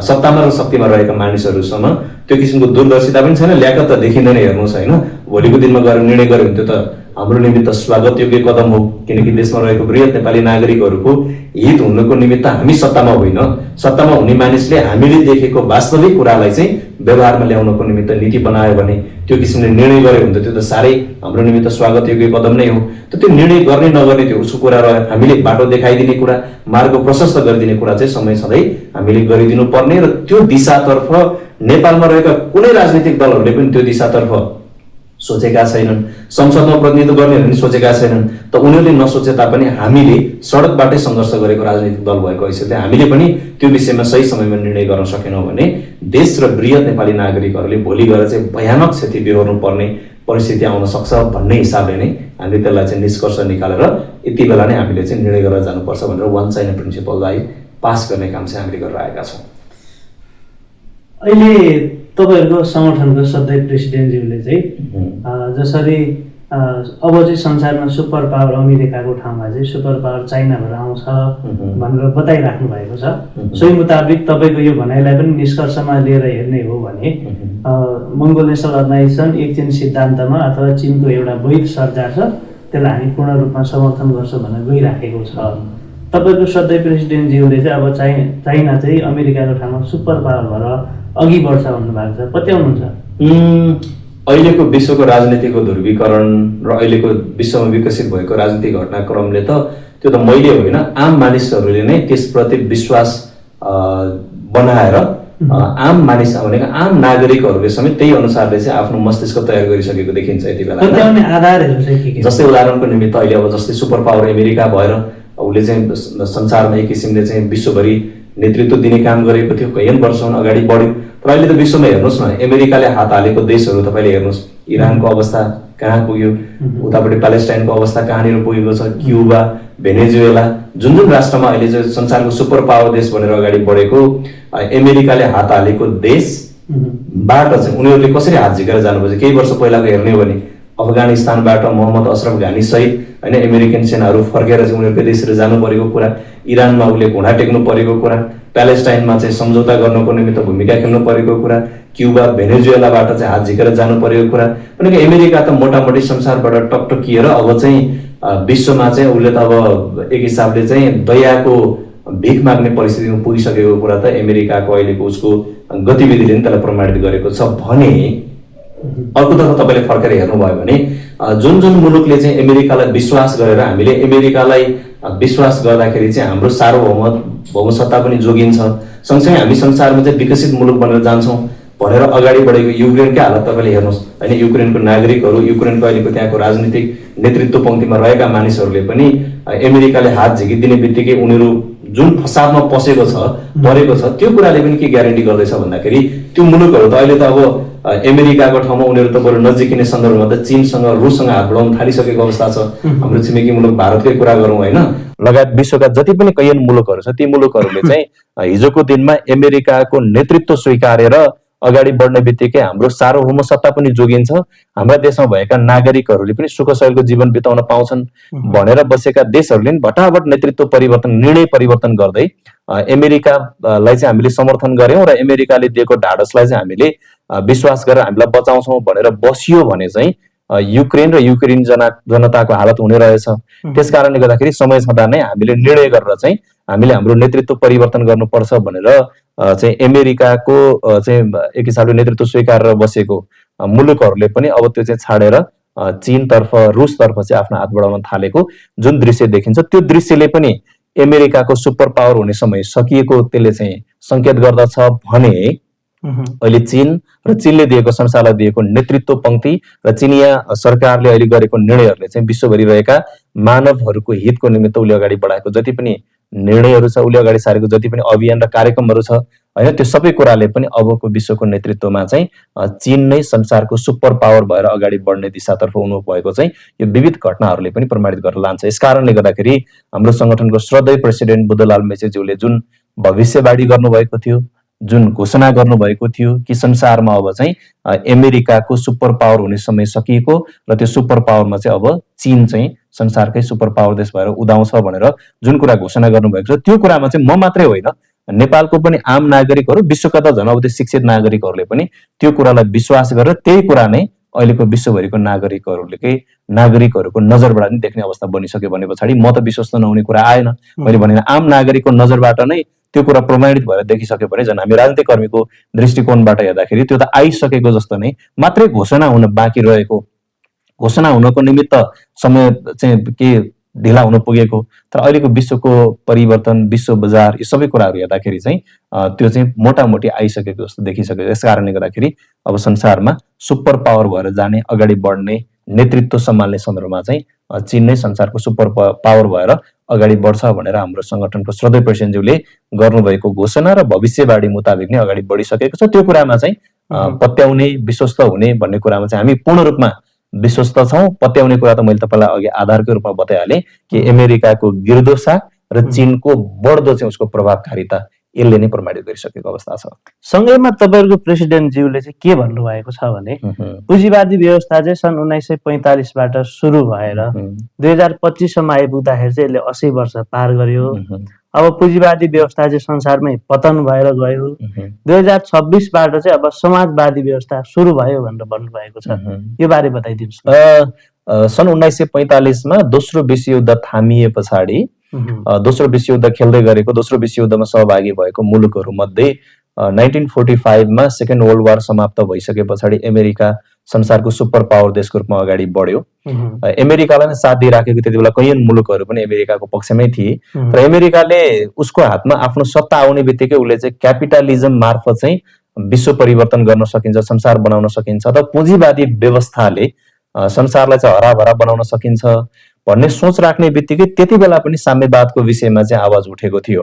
सत्तामा र शक्तिमा रहेका मानिसहरूसँग त्यो किसिमको दूरदर्शिता पनि छैन, ल्याकत त देखिँदैन। हेर्नुहोस् होइन, भोलिको दिनमा गएर निर्णय गर्यो भने त्यो त हाम्रो निमित्त स्वागत योग्य कदम हो, किनकि देशमा रहेको वृहत नेपाली नागरिकहरूको हित हुनुको निमित्त हामी सत्तामा होइन, सत्तामा हुने मानिसले हामीले देखेको वास्तविक कुरालाई चाहिँ व्यवहारमा ल्याउनको निमित्त नीति बनायो भने, त्यो किसिमले निर्णय गर्यो भने त त्यो त साह्रै हाम्रो निमित्त स्वागत योग्य कदम नै हो। त त्यो निर्णय गर्ने नगर्ने त्यो उसको कुरा रह्यो, हामीले बाटो देखाइदिने कुरा, मार्ग प्रशस्त गरिदिने कुरा चाहिँ समय सधैँ हामीले गरिदिनु पर्ने, र त्यो दिशातर्फ नेपालमा रहेका कुनै राजनीतिक दलहरूले पनि त्यो दिशातर्फ सोचेका छैनन्, संसदमा प्रतिनिधित्व गर्नेहरूले पनि सोचेका छैनन्। त उनीहरूले नसोचे तापनि हामीले सडकबाटै सङ्घर्ष गरेको राजनीतिक दल भएको हैसियतले हामीले पनि त्यो विषयमा सही समयमा निर्णय गर्न सकेनौँ भने देश र वृहत नेपाली नागरिकहरूले भोलि गएर चाहिँ भयानक क्षति बेहोर्नु पर्ने परिस्थिति आउन सक्छ भन्ने हिसाबले नै हामीले त्यसलाई चाहिँ निष्कर्ष निकालेर यति बेला नै हामीले चाहिँ निर्णय गरेर जानुपर्छ भनेर वान चाइना प्रिन्सिपललाई पास गर्ने काम चाहिँ हामीले गरेर आएका छौँ। अहिले तपाईँहरूको संगठनको सधैँ प्रेसिडेन्टज्यूले चाहिँ जसरी अब चाहिँ संसारमा सुपर पावर अमेरिकाको ठाउँमा चाहिँ सुपर पावर चाइनाबाट आउँछ भनेर बताइराख्नु भएको छ, सोही मुताबिक तपाईँको यो भनाइलाई पनि निष्कर्षमा लिएर हेर्ने हो भने मंगोल नेसनल अर्गनाइजेसन एक चीन सिद्धान्तमा अथवा चीनको एउटा वैध सरकार छ, त्यसलाई हामी पूर्ण रूपमा समर्थन गर्छौँ भनेर गइराखेको छ। तपाईँको सधैँ प्रेसिडेन्टज्यूले चाहिँ अब चाइना चाहिँ अमेरिकाको ठाउँमा सुपर पावर भएर अघि बढ्छ भन्नुभएको छ, पत्याउनुहुन्छ? अहिलेको विश्वको राजनीतिको ध्रुवीकरण र अहिलेको विश्वमा विकसित भएको राजनीतिक घटनाक्रमले त त्यो त मैले होइन, आम मानिसहरूले नै त्यसप्रति विश्वास बनाएर आम मानिस भनेको आम नागरिकहरूले समेत त्यही अनुसारले चाहिँ आफ्नो मस्तिष्क तयार गरिसकेको देखिन्छ यति बेला। आधारहरू चाहिँ जस्तै उदाहरणको निमित्त अहिले अब जस्तै सुपर पावर अमेरिका भएर उसले चाहिँ संसारमा एक किसिमले चाहिँ विश्वभरि नेतृत्व दिने काम गरेको थियो, कैयन वर्षसम्म अगाडि बढ्यो। तर अहिले त विश्वमा हेर्नुहोस् न, अमेरिकाले हात हालेको देशहरू तपाईँले हेर्नुहोस्, इरानको अवस्था कहाँ पुग्यो, उतापट्टि प्यालेस्टाइनको अवस्था कहाँनिर पुगेको छ, क्युबा, भेनेजुएला, जुन जुन राष्ट्रमा अहिले चाहिँ संसारको सुपर पावर देश भनेर अगाडि बढेको अमेरिकाले हात हालेको देशबाट चाहिँ उनीहरूले कसरी हात झिकेर जानुपर्छ। केही वर्ष पहिलाको हेर्ने हो भने अफगानिस्तानबाट मोहम्मद अशरफ घानी सहित होइन अमेरिकन सेनाहरू फर्केर चाहिँ उनीहरूकै देशतिर जानु परेको कुरा, इरानमा उसले घुँडा टेक्नु परेको कुरा, प्यालेस्टाइनमा चाहिँ सम्झौता गर्नको निमित्त भूमिका खेल्नु परेको कुरा, क्युबा भेनेजुएलाबाट चाहिँ हात झिकेर जानु परेको कुरा भनेको अमेरिका त मोटामोटी संसारबाट टकटकिएर अब चाहिँ विश्वमा चाहिँ उसले त अब एक हिसाबले चाहिँ दयाको भिख माग्ने परिस्थितिमा पुगिसकेको कुरा त अमेरिकाको अहिलेको उसको गतिविधिले नि त्यसलाई प्रमाणित गरेको छ भने अर्कोतर्फ तपाईँले फर्केर हेर्नुभयो भने जुन जुन मुलुकले चाहिँ अमेरिकालाई विश्वास गरेर हामीले अमेरिकालाई विश्वास गर्दाखेरि चाहिँ हाम्रो सार्वभौम सत्ता पनि जोगिन्छ, सँगसँगै हामी संसारमा चाहिँ विकसित मुलुक बनेर जान्छौँ भनेर अगाडि बढेको युक्रेनकै हालत तपाईँले हेर्नुहोस् होइन। युक्रेनको नागरिकहरू, युक्रेनको अहिलेको त्यहाँको राजनीतिक नेतृत्व पङ्क्तिमा रहेका मानिसहरूले पनि अमेरिकाले हात झिकिदिने बित्तिकै उनीहरू जुन फसादमा परेको छ त्यो कुराले पनि के ग्यारेन्टी गर्दैछ भन्दाखेरि त्यो मुलुकहरू त अहिले त अब अमेरिकाको ठाउँमा उनीहरू त बरु नजिकिने सन्दर्भमा त चीनसँग, रुससँग हात बढाउन थालिसकेको अवस्था छ। हाम्रो छिमेकी मुलुक भारतकै कुरा गरौँ होइन, लगायत विश्वका जति पनि कैयन मुलुकहरू छ ती मुलुकहरूले चाहिँ हिजोको दिनमा अमेरिकाको नेतृत्व स्वीकारेर अगाडि बढ्ने बित्तिकै हाम्रो सार्वभौम सत्ता पनि जोगिन्छ, हाम्रा देशमा भएका नागरिकहरूले पनि सुखसयलको जीवन बिताउन पाउँछन् भनेर बसेका देशहरूले पनि भटाभट नेतृत्व परिवर्तन, निर्णय परिवर्तन गर्दै अमेरिकालाई चाहिँ हामीले समर्थन गर्यौं र अमेरिकाले दिएको ढाडसलाई चाहिँ हामीले विश्वास गरेर हामीलाई बचाउँछौँ भनेर बसियो भने चाहिँ युक्रेन र युक्रेन जनताको हालत हुने रहेछ। त्यस कारणले गर्दाखेरि समय छँदा नै हामीले निर्णय गरेर चाहिँ हामीले हाम्रो नेतृत्व परिवर्तन गर्नुपर्छ भनेर चाहिँ अमेरिकाको चाहिँ एक हिसाबले नेतृत्व स्वीकारेर बसेको मुलुकहरूले पनि अब त्यो चाहिँ छाडेर चीनतर्फ, रुसतर्फ चाहिँ आफ्नो हात बढाउन थालेको जुन दृश्य देखिन्छ त्यो दृश्यले पनि अमेरिकाको सुपर पावर हुने समय सकिएको त्यसले चाहिँ संकेत गर्दछ भने अहिले चीन र चीनले दिएको, संसारलाई दिएको नेतृत्व पंक्ति र चिनिया सरकारले अहिले गरेको निर्णयहरूले चाहिँ विश्वभरि रहेका मानवहरूको हितको निमित्त उसले अगाडि बढाएको जति पनि निर्णयहरू छ, उसले अगाडि सारेको जति पनि अभियान र कार्यक्रमहरू छ होइन, त्यो सबै कुराले पनि अबको विश्वको नेतृत्वमा चाहिँ चीन नै संसारको सुपर पावर भएर अगाडि बढ्ने दिशातर्फ हुनु भएको चाहिँ यो विविध घटनाहरूले पनि प्रमाणित गरेर लान्छ। यस कारणले गर्दाखेरि हाम्रो संगठनको श्रद्धेय प्रेसिडेन्ट बुद्धलाल मेचेज्यूले जुन भविष्यवाणी गर्नुभएको थियो, जुन घोषणा गर्नुभएको थियो कि संसारमा अब चाहिँ अमेरिकाको सुपर पावर हुने समय सकिएको र त्यो सुपर पावरमा चाहिँ अब चीन चाहिँ संसारकै सुपर पावर देश भएर उदाउँछ भनेर जुन कुरा घोषणा गर्नुभएको छ त्यो कुरामा चाहिँ म मात्रै होइन, नेपालको पनि आम नागरिकहरू, विश्वका त झन् अब त्यो शिक्षित नागरिकहरूले पनि त्यो कुरालाई विश्वास गरेर त्यही कुरा नै अहिलेको विश्वभरिको नागरिकहरूको नजरबाट नै देख्ने अवस्था बनिसक्यो भने पछाडि म त विश्वस्त नहुने कुरा आएन। मैले भने आम नागरिकको नजरबाट नै त्यो कुरा प्रमाणित भएर देखिसक्यो भने झन् हामी राजनीतिक कर्मीको दृष्टिकोणबाट हेर्दाखेरि त्यो त आइसकेको जस्तो नै मात्रै घोषणा हुन बाँकी रहेको, घोषणा हुनको निमित्त समय चाहिँ के ढिला हुन पुगेको। तर अहिलेको विश्वको परिवर्तन, विश्व बजार, यो सबै कुराहरू हेर्दाखेरि चाहिँ त्यो चाहिँ मोटामोटी आइसकेको जस्तो देखिसक्यो। यस कारणले गर्दाखेरि अब संसारमा सुपर पावर भएर जाने, अगाडि बढ्ने, नेतृत्व सम्हाल्ने सन्दर्भमा चाहिँ चीन नै संसारको सुपर पावर भएर अगाडि बढ्छ भनेर हाम्रो संगठनको श्रद्धेय प्रेसिडेन्टज्यूले गर्नुभएको घोषणा र भविष्यवाणी मुताबिक नै अगाडि बढिसकेको छ। त्यो कुरामा चाहिँ पत्याउने, विश्वस्त हुने भन्ने कुरामा चाहिँ हामी पूर्ण रूपमा विश्वस्त छौँ। पत्याउने कुरा त मैले तपाईँलाई अघि आधारको रूपमा बताइहालेँ कि अमेरिकाको गिर्दो र चीनको बढ्दो चाहिँ उसको प्रभावकारिता यसले नै प्रमाणित गरिसकेको अवस्था छ। सँगैमा तपाईँहरूको प्रेसिडेन्टज्यूले चाहिँ के भन्नुभएको छ भने पुँजीवादी व्यवस्था चाहिँ सन् 1945बाट सुरु भएर 2025सम्म आइपुग्दाखेरि चाहिँ यसले 80 वर्ष पार गर्यो। अब पुँजीवादी व्यवस्था चाहिँ संसारमै पतन भएर गयो। 2026बाट चाहिँ अब समाजवादी व्यवस्था सुरु भयो भनेर भन्नुभएको छ। यो बारे बताइदिनुहोस्। सन् 1945मा दोस्रो विश्वयुद्ध थामिए पछाडि दोस्रो विश्वयुद्ध खेल्दै गरेको, दोस्रो विश्वयुद्धमा सहभागी भएको मुलुकहरू मध्ये 1945मा सेकेन्ड वर्ल्ड वार समाप्त भइसके पछाडि अमेरिका संसारको सुपर पावर देशको रूपमा अगाडि बढ्यो। अमेरिकालाई नै साथ दिइराखेको त्यति बेला कैयन मुलुकहरू पनि अमेरिकाको पक्षमै थिए। तर अमेरिकाले उसको हातमा आफ्नो सत्ता आउने बित्तिकै उसले चाहिँ क्यापिटलिजम मार्फत चाहिँ विश्व परिवर्तन गर्न सकिन्छ, संसार बनाउन सकिन्छ। त पुँजीवादी व्यवस्थाले संसारलाई चाहिँ हराभरा बनाउन सकिन्छ भन्ने सोच राख्ने बित्तिकै त्यति बेला पनि साम्यवादको विषयमा चाहिँ आवाज उठेको थियो।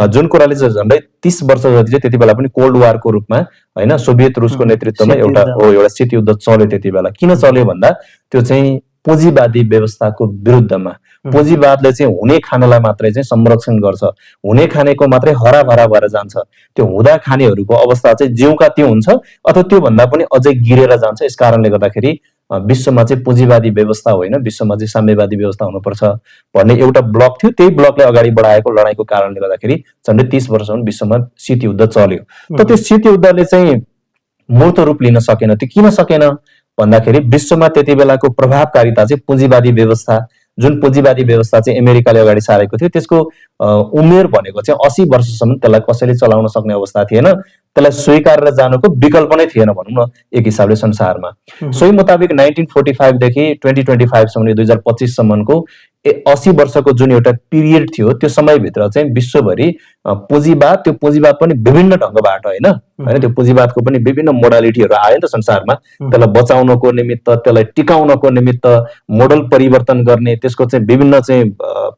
जुन कुराले चाहिँ झन्डै 30 वर्ष जति चाहिँ त्यति बेला पनि कोल्ड वारको रूपमा होइन सोभियत रुसको नेतृत्वमा एउटा शीत युद्ध चल्यो। त्यति बेला किन चल्यो भन्दा त्यो चाहिँ पुँजीवादी व्यवस्थाको विरुद्धमा, पुँजीवादले चाहिँ हुने खानेलाई मात्रै चाहिँ संरक्षण गर्छ, हुने खानेको मात्रै हराभरा भएर जान्छ, त्यो हुँदा खानेहरूको अवस्था चाहिँ ज्यूका त्यो हुन्छ अथवा त्यो भन्दा पनि अझै गिरेर जान्छ। यस कारणले गर्दाखेरि विश्वमा चाहिँ पुँजीवादी व्यवस्था होइन, विश्वमा चाहिँ साम्यवादी व्यवस्था हुनुपर्छ भन्ने एउटा ब्लक थियो। त्यही ब्लकले अगाडि बढाएको लडाईँको कारणले गर्दाखेरि झन्डै 30 वर्षसम्म विश्वमा शीत युद्ध चल्यो। तर त्यो शीत युद्धले चाहिँ मूर्त रूप लिन सकेन। त्यो किन सकेन भन्दाखेरि विश्वमा त्यति बेलाको प्रभावकारिता चाहिँ पुँजीवादी व्यवस्था, जुन पुँजीवादी व्यवस्था चाहिँ अमेरिकाले अगाडि सारेको थियो, त्यसको उमेर भनेको चाहिँ 80 वर्षसम्म त्यसलाई कसैले चलाउन सक्ने अवस्था थिएन, त्यसलाई स्वीकारेर जानुको विकल्प नै थिएन भनौँ न एक हिसाबले संसारमा। सोही मुताबिक 1945 देखि 2025 सम्म 2025 सम्मको 80 वर्षको जुन एउटा पिरियड थियो, त्यो समयभित्र चाहिँ विश्वभरि पुँजीवाद, त्यो पुँजीवाद पनि विभिन्न ढङ्गबाट होइन, त्यो पुँजीवादको पनि विभिन्न मोडालिटीहरू आयो नि त संसारमा। त्यसलाई बचाउनको निमित्त, त्यसलाई टिकाउनको निमित्त मोडल परिवर्तन गर्ने, त्यसको चाहिँ विभिन्न चाहिँ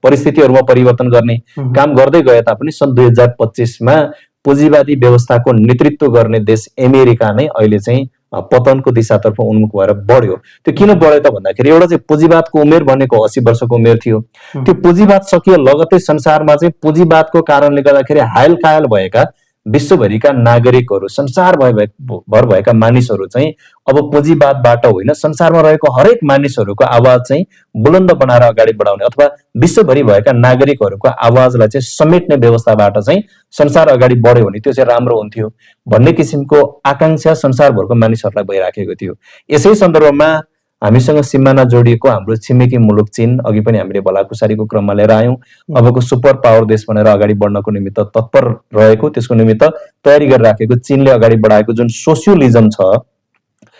परिस्थितिहरूमा परिवर्तन गर्ने काम गर्दै गए तापनि सन् 2025 मा पुँजीवादी व्यवस्थाको नेतृत्व गर्ने देश अमेरिका नै अहिले चाहिँ पतनको दिशातर्फ उन्मुख भएर बढ्यो। त्यो किन बढ्यो त भन्दाखेरि एउटा चाहिँ पुँजीवादको उमेर भनेको 80 वर्षको उमेर थियो। त्यो पुँजीवाद सकिए लगत्तै संसारमा चाहिँ पुँजीवादको कारणले गर्दाखेरि हायल कायल भएका विश्वभरिका नागरिकहरू, संसार भर भएका मानिसहरू चाहिँ अब पुँजीवादबाट होइन, संसारमा रहेको हरेक मानिसहरूको आवाज चाहिँ बुलन्द बनाएर अगाडि बढाउने अथवा विश्वभरि भएका नागरिकहरूको आवाजलाई चाहिँ समेट्ने व्यवस्थाबाट चाहिँ संसार अगाडि बढ्यो भने त्यो चाहिँ राम्रो हुन्थ्यो भन्ने किसिमको आकांक्षा संसारभरको मानिसहरूलाई भइराखेको थियो। यसै सन्दर्भमा हामीसँग सिमाना जोडिएको हाम्रो छिमेकी मुलुक चीन, अघि पनि हामीले भलाकुसारीको क्रममा लिएर आयौँ, अबको सुपर पावर देश भनेर अगाडि बढ्नको निमित्त तत्पर रहेको, त्यसको निमित्त तयारी गरिराखेको चीनले अगाडि बढाएको जुन सोसियलिजम छ,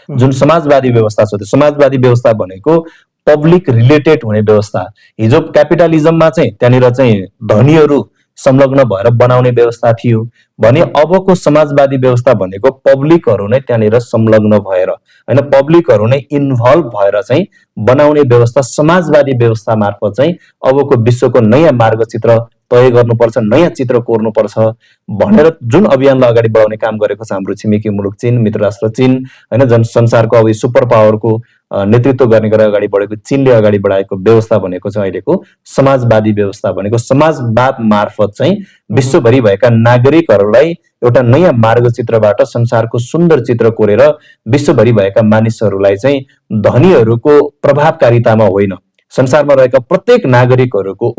जुन समाजवादी व्यवस्था छ, त्यो समाजवादी व्यवस्था भनेको पब्लिक रिलेटेड हुने व्यवस्था। हिजो क्यापिटलिजममा चाहिँ त्यहाँनिर चाहिँ धनीहरू संलग्न भएर बनाउने व्यवस्था थियो भने अबको समाजवादी व्यवस्था भनेको पब्लिकहरू नै त्यहाँनिर संलग्न भएर होइन, पब्लिकहरू नै इन्भल्भ भएर चाहिँ बनाउने व्यवस्था, समाजवादी व्यवस्था मार्फत चाहिँ अबको विश्वको नयाँ मार्गचित्र तय गर्नुपर्छ, नयाँ चित्र कोर्नुपर्छ भनेर जुन अभियानलाई अगाडि बढाउने काम गरेको छ हाम्रो छिमेकी मुलुक चीन, मित्र राष्ट्र चीन होइन, जन संसारको अब सुपर पावरको नेतृत्व गर्ने गरेर अगाडि बढेको चीनले अगाडि बढाएको व्यवस्था भनेको चाहिँ अहिलेको समाजवादी व्यवस्था भनेको समाजवाद मार्फत चाहिँ विश्वभरि भएका नागरिकहरूलाई एउटा नयाँ मार्गचित्रबाट संसारको सुन्दर चित्र कोरेर विश्वभरि भएका मानिसहरूलाई चाहिँ धनीहरूको प्रभावकारितामा होइन, संसारमा रहेका प्रत्येक नागरिकहरूको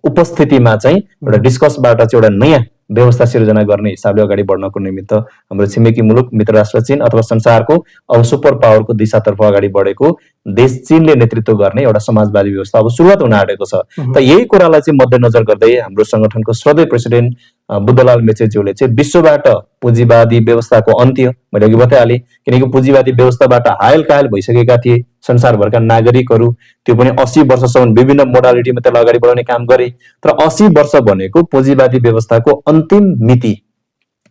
उपस्थितिमा चाहिँ एउटा डिस्कसबाट चाहिँ एउटा नयाँ व्यवस्था सिर्जना गर्ने हिसाबले अगाडि बढ्नको निमित्त हाम्रो छिमेकी मुलुक मित्र राष्ट्र चीन अथवा संसारको अब सुपर पावरको दिशातर्फ अगाडि बढेको देश चीनले नेतृत्व गर्ने एउटा समाजवादी व्यवस्था अब सुरुवात हुन आँटेको छ। त यही कुरालाई चाहिँ मध्यनजर गर्दै हाम्रो संगठनको श्रद्धेय प्रेसिडेन्ट बुद्धलाल मेचेज्यूले चाहिँ विश्वबाट पुँजीवादी व्यवस्थाको अन्त्य, मैले अघि बताइहालेँ, किनकि पुँजीवादी व्यवस्थाबाट हायल कायल भइसकेका थिए संसारभरका नागरिकहरू, त्यो पनि 80 वर्षसम्म विभिन्न मोडालिटीमा त्यसलाई अगाडि बढाउने काम गरे। तर 80 वर्ष भनेको पुँजीवादी व्यवस्थाको अन्तिम मिति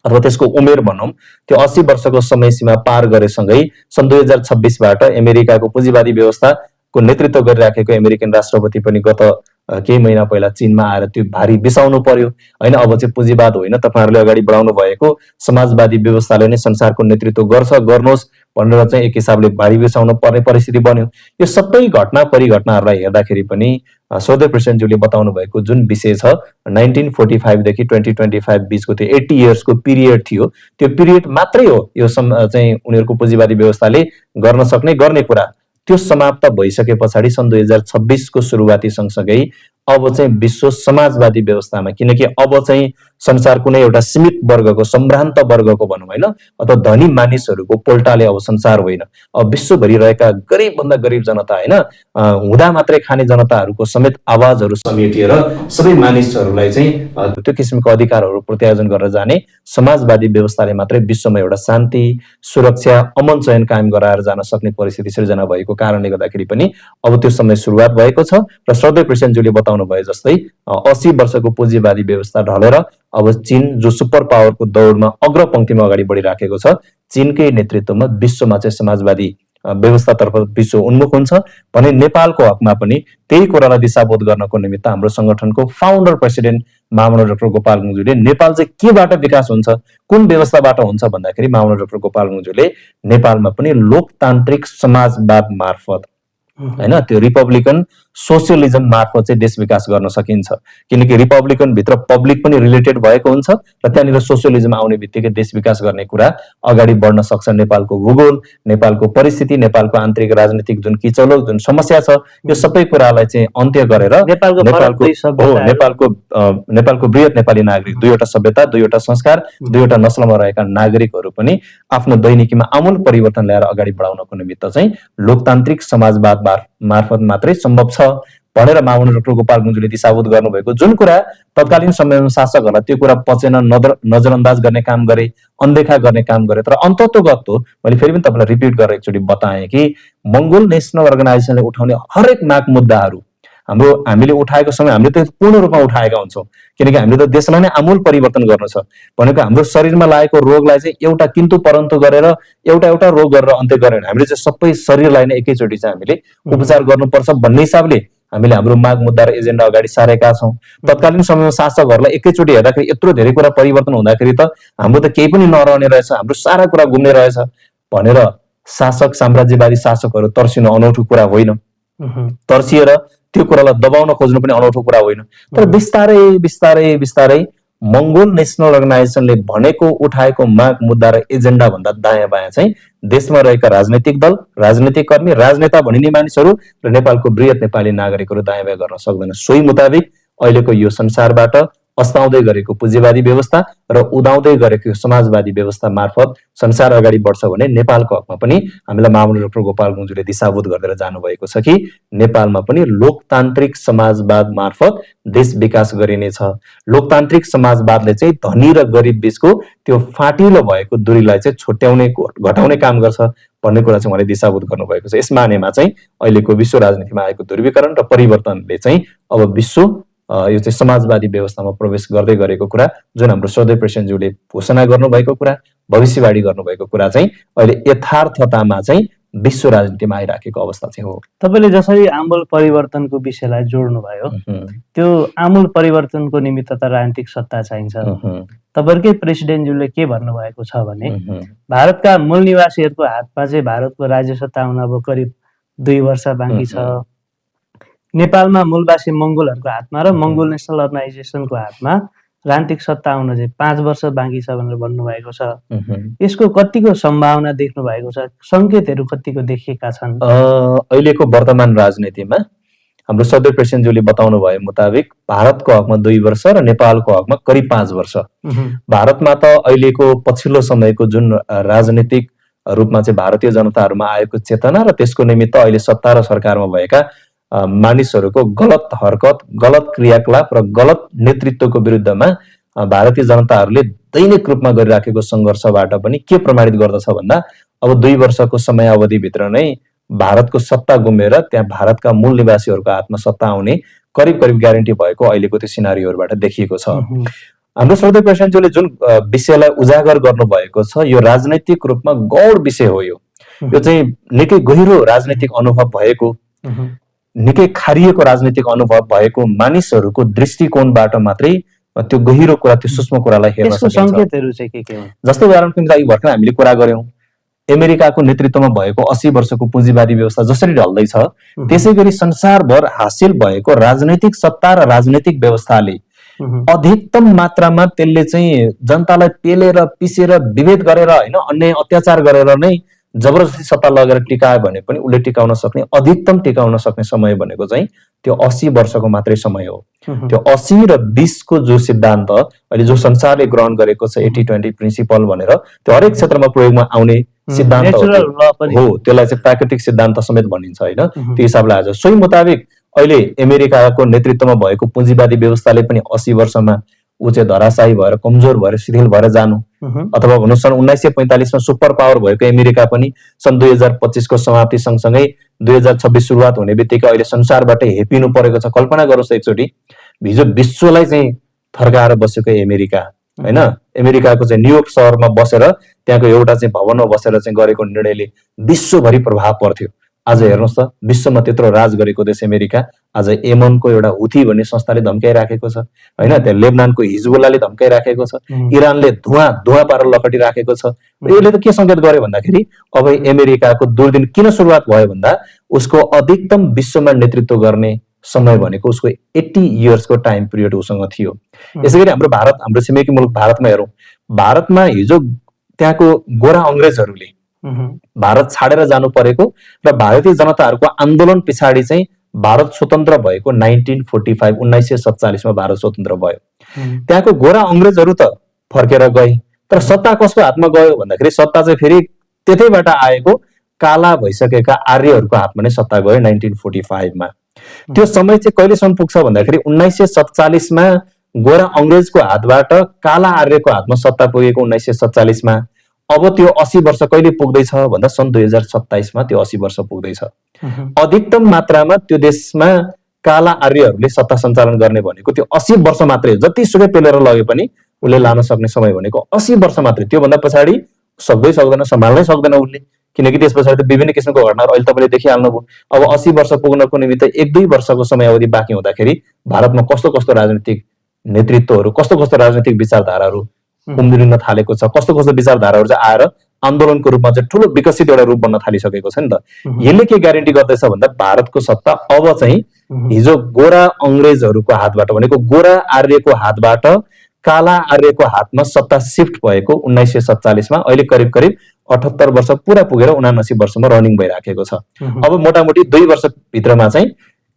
अथवा त्यसको उमेर भनौँ, त्यो 80 वर्षको समय सीमा पार गरेसँगै सन् 2026 बाट अमेरिकाको पुँजीवादी व्यवस्थाको नेतृत्व गरिराखेको अमेरिकन राष्ट्रपति पनि गत केही महिना पहिला चीनमा आएर त्यो भारी बिसाउनु पर्यो होइन, अब चाहिँ पुँजीवाद होइन, तपाईँहरूले अगाडि बढाउनु भएको समाजवादी व्यवस्थाले नै संसारको नेतृत्व गर्नुहोस् भनेर चाहिँ एक हिसाबले भारी बिसाउनु पर्ने परिस्थिति बन्यो। यो सबै घटना परिघटनाहरूलाई हेर्दाखेरि पनि श्रद्धेय प्रेसिडेन्टज्यूले बताउनु भएको जुन विषय छ 1945 देखि 2025 बीचको त्यो 80 इयर्सको पिरियड थियो, त्यो पिरियड मात्रै हो यो चाहिँ उनीहरूको पुँजीवादी व्यवस्थाले गर्न सक्ने गर्ने कुरा। त्यो समाप्त भइसके पछाडि सन् 2026 को सुरुवाती सँगसँगै अब चाहिँ विश्व समाजवादी व्यवस्थामा, किनकि अब चाहिँ संसार कुनै एउटा सीमित वर्गको सम्भ्रान्त वर्गको भनौँ होइन अथवा धनी मानिसहरूको पोल्टाले अब संसार होइन, अब विश्वभरि रहेका गरिब भन्दा गरिब जनता होइन, हुँदा मात्रै खाने जनताहरूको समेत आवाजहरू समेटिएर सबै मानिसहरूलाई चाहिँ त्यो किसिमको अधिकारहरू प्रत्यायोजन गरेर जाने समाजवादी व्यवस्थाले मात्रै विश्वमा एउटा शान्ति, सुरक्षा, अमन चयन कायम गराएर जान सक्ने परिस्थिति सिर्जना भएको कारणले गर्दाखेरि पनि अब त्यो समय सुरुवात भएको छ। र श्रद्धेय प्रेसिडेन्टज्यूले बताउनु भए जस्तै 80 वर्षको पुँजीवादी व्यवस्था ढलेर अब चीन जो सुपर पावरको दौडमा अग्रपंक्तिमा अगाडि बढिराखेको छ, चीनकै नेतृत्वमा विश्वमा चाहिँ समाजवादी व्यवस्थातर्फ विश्व उन्मुख हुन्छ भने नेपालको हकमा पनि त्यही कुरालाई दिशाबोध गर्नको निमित्त हाम्रो संगठनको फाउन्डर प्रेसिडेन्ट महामना डाक्टर गोपाल गुरुङज्यूले नेपाल चाहिँ केबाट विकास हुन्छ, कुन व्यवस्थाबाट हुन्छ भन्दाखेरि महामना डाक्टर गोपाल गुरुङज्यूले नेपालमा पनि लोकतान्त्रिक समाजवाद मार्फत हैन त्यो रिपब्लिकन सोसियलिजम मार्फत चाहिँ देश विकास गर्न सकिन्छ। किनकि रिपब्लिकन भित्र पब्लिक पनि रिलेटेड भएको हुन्छ र त्यहाँनिर सोसियलिजम आउने बित्तिकै देश विकास गर्ने कुरा अगाडि बढ्न सक्छ। नेपालको भूगोल, नेपालको परिस्थिति, नेपालको आन्तरिक राजनीतिक जुन किचलो जुन समस्या छ, यो सबै कुरालाई चाहिँ अन्त्य गरेर नेपालको बृहत नेपाली नागरिक, दुईवटा सभ्यता, दुईवटा संस्कार, दुईवटा नस्लमा रहेका नागरिकहरू पनि आफ्नो दैनिकीमा आमूल परिवर्तन ल्याएर अगाडि बढाउनको निमित्त चाहिँ लोकतान्त्रिक समाजवाद मार्फत मात्रै सम्भव छ भनेर महामना डाक्टर गोपाल गुरुङज्यूले दिशाबोध गर्नुभएको जुन कुरा तत्कालीन समयमा शासकहरूलाई त्यो कुरा पचेन, नजरअन्दाज गर्ने काम गरे, अनदेखा गर्ने काम गरे। तर अन्ततोगत मैले फेरि पनि तपाईँलाई रिपिट गरेर एकचोटि बताएँ कि मंगोल नेसनल अर्गनाइजेसनले उठाउने हरेक माग मुद्दाहरू हामीले उठाएको समय हामीले त पूर्ण रूपमा उठाएका हुन्छौँ, किनकि हामीले त देशलाई नै आमूल परिवर्तन गर्नु छ भनेको हाम्रो शरीरमा लागेको रोगलाई चाहिँ एउटा किन्तु परन्तु गरेर एउटा रोग गरेर अन्त्य गर्ने, हामीले चाहिँ सबै शरीरलाई नै एकैचोटि चाहिँ हामीले उपचार गर्नुपर्छ भन्ने हिसाबले हामीले हाम्रो माग मुद्दा र एजेन्डा अगाडि सारेका छौँ। तत्कालीन समयमा शासकहरूलाई एकैचोटि हेर्दाखेरि यत्रो धेरै कुरा परिवर्तन हुँदाखेरि त हाम्रो त केही पनि नरहने रहेछ, हाम्रो सारा कुरा घुम्ने रहेछ भनेर शासक साम्राज्यवादी शासकहरू तर्सिनु अनौठो कुरा होइन, तर्सिएर त्यो कुरालाई दबाउन खोज्नु पनि अनौठो कुरा होइन। तर बिस्तारै बिस्तारै बिस्तारै मंगोल नेसनल अर्गनाइजेसनले भनेको उठाएको माग मुद्दा र एजेन्डा भन्दा दायाँ बायाँ चाहिँ देशमा रहेका राजनैतिक दल, राजनैतिक कर्मी, राजनेता भनिने मानिसहरू र नेपालको बृहत नेपाली नागरिकहरू दायाँ बायाँ गर्न सक्दैन। सोही मुताबिक अहिलेको यो संसारबाट अस्ताउँदै गरेको पुँजीवादी व्यवस्था र उदाउँदै गरेको यो समाजवादी व्यवस्था मार्फत संसार अगाडि बढ्छ भने नेपालको हकमा पनि हामीलाई महामना डाक्टर गोपाल गुरुङज्यूले दिशाबोध गरेर जानुभएको छ कि नेपालमा पनि लोकतान्त्रिक समाजवाद मार्फत देश विकास गरिनेछ। लोकतान्त्रिक समाजवादले चाहिँ धनी र गरिब बीचको त्यो फाटिलो भएको दूरीलाई चाहिँ छुट्याउने, घटाउने काम गर्छ भन्ने कुरा चाहिँ उहाँले दिशाबोध गर्नुभएको छ। यस मानेमा चाहिँ अहिलेको विश्व राजनीतिमा आएको ध्रुवीकरण र परिवर्तनले चाहिँ अब विश्व यो चाहिँ समाजवादी व्यवस्थामा प्रवेश गर्दै गरेको कुरा, जुन हाम्रो श्रद्धेय प्रेसिडेन्टज्यूले घोषणा गर्नुभएको कुरा, भविष्यवाणी गर्नुभएको कुरा चाहिँ अहिले यथार्थतामा चाहिँ विश्व राजनीतिमा आइराखेको अवस्था चाहिँ हो। तपाईँले जसरी आमूल परिवर्तनको विषयलाई जोड्नु भयो, त्यो आमूल परिवर्तनको निमित्त त राजनीतिक सत्ता चाहिन्छ। तपाईँकै प्रेसिडेन्टज्यूले के भन्नुभएको छ भने भारतका मूल निवासीहरूको हातमा चाहिँ भारतको राज्य सत्ता आउन अब करिब 2 वर्ष बाँकी छ। नेपालमा मूलवासी मंगोलहरूको हातमा र मंगोल नेसनल अर्गनाइजेसनको हातमा राजनीतिक सत्ता आउन चाहिँ 5 वर्ष बाँकी छ भनेर भन्नुभएको छ। यसको कतिको सम्भावना देख्नु भएको छ, संकेतहरू कतिको देखिएका छन्? अहिलेको वर्तमान राजनीतिमा हाम्रो श्रद्धेय प्रेसिडेन्टज्यूले बताउनु भए मुताबिक भारतको हकमा 2 वर्ष र नेपालको हकमा करिब 5 वर्ष। भारतमा त अहिलेको पछिल्लो समयको जुन राजनीतिक रूपमा चाहिँ भारतीय जनताहरूमा आएको चेतना र त्यसको निमित्त अहिले सत्ता र सरकारमा भएका मानिसहरूको गलत हरकत, गलत क्रियाकलाप र गलत नेतृत्वको विरुद्धमा भारतीय जनताहरूले दैनिक रूपमा गरिराखेको सङ्घर्षबाट पनि के प्रमाणित गर्दछ भन्दा अब 2 वर्षको समयावधिभित्र नै भारतको सत्ता गुमेर त्यहाँ भारतका मूल निवासीहरूको हातमा सत्ता आउने करिब करिब ग्यारेन्टी भएको अहिलेको त्यो सिनारीहरूबाट देखिएको छ। हाम्रो श्रद्धेय प्रेसिडेन्टज्यूले जुन विषयलाई उजागर गर्नुभएको छ, यो राजनैतिक रूपमा गौण विषय हो। यो चाहिँ निकै गहिरो राजनैतिक अनुभव भएको, निकै खारिएको राजनीतिक अनुभव भएको मानिसहरूको दृष्टिकोणबाट मात्रै त्यो गहिरो कुरा, त्यो सूक्ष्म कुरालाई हेर्न सकिन्छ। संकेतहरू चाहिँ के हुन्? जस्तै उदाहरणको निम्ति भर्खर हामीले कुरा गर्यौं, अमेरिकाको नेतृत्वमा भएको 80 वर्षको पुँजीवादी व्यवस्था जसरी ढल्दैछ, त्यसै गरी संसारभर हासिल भएको राजनैतिक सत्ता र राजनैतिक व्यवस्थाले अधिकतम मात्रामा त्यसले चाहिँ जनतालाई पेलेर पिसेर विभेद गरेर होइन, अन्याय अत्याचार गरेर नै जबरजस्ती सत्ता लगेर टिकायो भने पनि उसले टिकाउन सक्ने, अधिकतम टिकाउन सक्ने समय भनेको चाहिँ त्यो 80 वर्षको मात्रै समय हो। त्यो 80 र 20 को जो सिद्धान्त अहिले जो संसारले ग्रहण गरेको छ 80-20 प्रिन्सिपल भनेर, त्यो हरेक क्षेत्रमा प्रयोगमा आउने सिद्धान्त हो। त्यसलाई चाहिँ प्राकृतिक सिद्धान्त समेत भनिन्छ होइन, त्यो हिसाबले आज सोही मुताबिक अहिले अमेरिकाको नेतृत्वमा भएको पुँजीवादी व्यवस्थाले पनि 80 वर्षमा ऊ चाहिँ धराशायी भएर, कमजोर भएर, शिथिल भएर जानु, अथवा भनौँ सन् 1945 मा सुपर पावर भएको अमेरिका पनि सन् 2025 को समाप्ति सँगसँगै 2026 सुरुवात हुने बित्तिकै अहिले संसारबाट हेपिनु परेको छ। कल्पना गरोस् एकचोटि, हिजो विश्वलाई चाहिँ थर्काएर बसेको अमेरिका हैन अमेरिकाको चाहिँ न्युयोर्क शहरमा बसेर त्यहाँको एउटा चाहिँ भवनमा बसेर चाहिँ गरेको निर्णयले विश्वभरि प्रभाव पर्थ्यो। आज हेर्नुहोस् त विश्वमा त्यत्रो राज गरेको देश अमेरिका आज यमनको एउटा हुथी भन्ने संस्थाले धम्काइराखेको छ हैन, त्यहाँ लेबनानको हिजबुल्लाले धम्काइराखेको छ, इरानले धुवा पारेर लखटिराखेको छ। यसले त के संकेत गर्यो भन्दाखेरि अब अमेरिकाको दुर्दिन किन सुरुवात भयो भन्दा उसको अधिकतम विश्वमा नेतृत्व गर्ने समय भनेको उसको 80 इयर्सको टाइम पिरियड उसँग थियो। यसैगरी हाम्रो भारत, हाम्रो छिमेकी मुलुक भारतमा हेरौँ, भारतमा हिजो त्यहाँको गोरा अंग्रेजहरूले भारत छाडेर जानु परेको र भारतीय जनताहरूको आन्दोलन पछाडि चाहिँ भारत स्वतन्त्र भएको 1945 1947 मा भारत स्वतन्त्र भयो। त्यहाँको गोरा अंग्रेजहरू त फर्केर गए, तर सत्ता कसको हातमा गयो भन्दाखेरि सत्ता चाहिँ फेरि त्यतैबाट आएको काला भइसकेका आर्यहरूको हातमा नै सत्ता गयो 1945 मा। त्यो समय चाहिँ कहिलेसम्म पुग्छ भन्दाखेरि 1947 मा गोरा अंग्रेजको हातबाट काला आर्यको हातमा सत्ता पुगेको 1947 मा। अब त्यो 80 वर्ष कहिले पुग्दैछ भन्दा सन् 2027 मा त्यो 80 वर्ष पुग्दैछ। अधिकतम मात्रामा त्यो देशमा काला आर्यहरूले सत्ता सञ्चालन गर्ने भनेको त्यो 80 वर्ष मात्रै, जतिसुकै पेलेर लगे पनि उसले लान सक्ने समय भनेको 80 वर्ष मात्रै। त्योभन्दा पछाडि सक्दैन, सम्हाल्नै सक्दैन उसले, किनकि त्यस पछाडि त विभिन्न किसिमको घटनाहरू अहिले तपाईँले देखिहाल्नुभयो। अब 80 वर्ष पुग्नको निमित्त 1-2 वर्षको समयावधि बाँकी हुँदाखेरि भारतमा कस्तो कस्तो राजनीतिक नेतृत्वहरू, कस्तो कस्तो राजनीतिक विचारधाराहरू उम्रिन थालेको छ, कस्तो कस्तो विचारधाराहरू चाहिँ आएर आन्दोलनको रूपमा चाहिँ ठुलो विकसित एउटा रूप बन्न थालिसकेको छ नि त। यसले के ग्यारेन्टी गर्दैछ भन्दा भारतको सत्ता अब चाहिँ हिजो गोरा अंग्रेजहरूको हातबाट भनेको गोरा आर्यको हातबाट काला आर्यको हातमा सत्ता शिफ्ट भएको 1947 मा अहिले करिब करिब 78 वर्ष पुरा पुगेर 79 वर्षमा रनिङ भइराखेको छ। अब मोटामोटी 2 वर्ष भित्रमा चाहिँ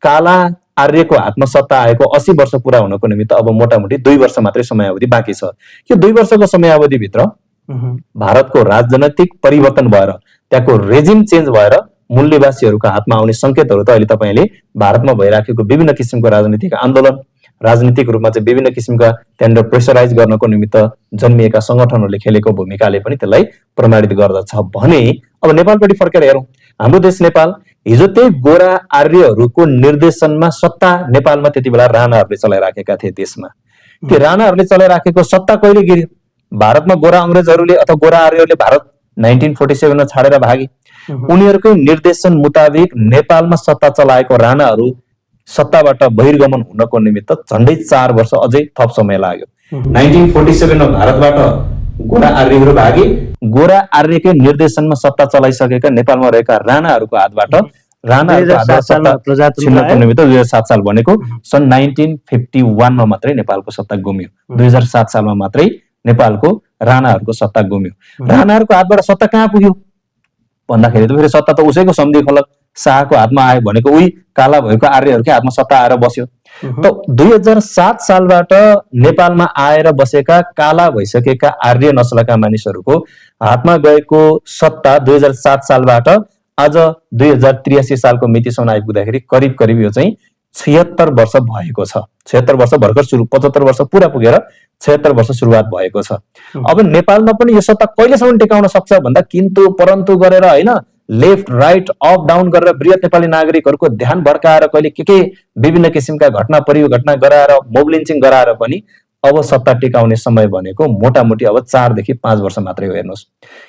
काला आर्यको हातमा सत्ता आएको 80 वर्ष पुरा हुनको निमित्त अब मोटामोटी 2 वर्ष मात्रै समयावधि बाँकी छ। यो 2 वर्षको समयावधि भित्र भारतको राजनैतिक परिवर्तन भएर त्यहाँको रेजिम चेन्ज भएर मूल निवासीहरूको हातमा आउने संकेतहरू त अहिले तपाईले भारतमा भइराखेको विभिन्न किसिमको राजनीतिक आन्दोलन, राजनीतिक रूपमा चाहिँ विभिन्न किसिमका त्यहाँनिर प्रेसराइज गर्नको निमित्त जन्मिएका संगठनहरूले खेलेको भूमिकाले पनि त्यसलाई प्रमाणित गर्दछ भने अब नेपालपट्टि फर्केर हेरौँ, हाम्रो देश नेपाल हिजो त्यही गोरा आर्यहरूको निर्देशनमा सत्ता नेपालमा त्यति बेला राणाहरूले चलाइराखेका थिए। देशमा त्यो राणाहरूले चलाइराखेको सत्ता कहिले गिर्यो? भारतमा गोरा अंग्रेजहरूले अथवा गोरा आर्यहरूले भारत 1947 मा छाडेर भागे। उनीहरूकै निर्देशन मुताबिक नेपालमा सत्ता चलाएको राणाहरू सत्ताबाट बहिर्गमन हुनको निमित्त झन्डै 4 वर्ष अझै थप समय लाग्यो। 1947 मा भारतबाट गोरा आर्यहरू भागे, गोरा आर्यकै निर्देशनमा सत्ता चलाइसकेका नेपालमा रहेका राणाहरूको हातबाट छिन्नको निमित्त 2007 साल भनेको सन् 1951 मा मात्रै नेपालको सत्ता गुम्यो। 2007 सालमा मात्रै नेपालको राणाहरूको सत्ता गुम्यो। राणाहरूको हातबाट सत्ता कहाँ पुग्यो भन्दाखेरि त फेरि सत्ता त उसैको सम्धि खलक शाहको हातमा आयो भनेको उही काला भएको आर्यहरूकै हातमा सत्ता आएर बस्यो। त 2007 सालबाट नेपालमा आएर बसेका काला भइसकेका आर्य नस्लका मानिसहरूको हातमा गएको सत्ता 2007 सालबाट आज 2083 सालको मितिसम्म आइपुग्दाखेरि करिब करिब यो चाहिँ 76 वर्ष भएको छ। 76 वर्ष भर्खर सुरु, 75 वर्ष पुरा पुगेर 76 वर्ष सुरुवात भएको छ। अब नेपालमा पनि यो सत्ता कहिलेसम्म टेकाउन सक्छ भन्दा किन्तु परन्तु गरेर हैन, लेफ्ट राइट अप डाउन गरेर वृहत नेपाली नागरिकहरूको ध्यान भड्काएर कहिले के विभिन्न किसिमका घटना परिघटना गराएर मोब लिन्चिङ गराएर पनि अब सत्ता टिकाउने समय भनेको मोटामोटी अब 4 देखि 5 वर्ष मात्रै हो। हेर्नुहोस्,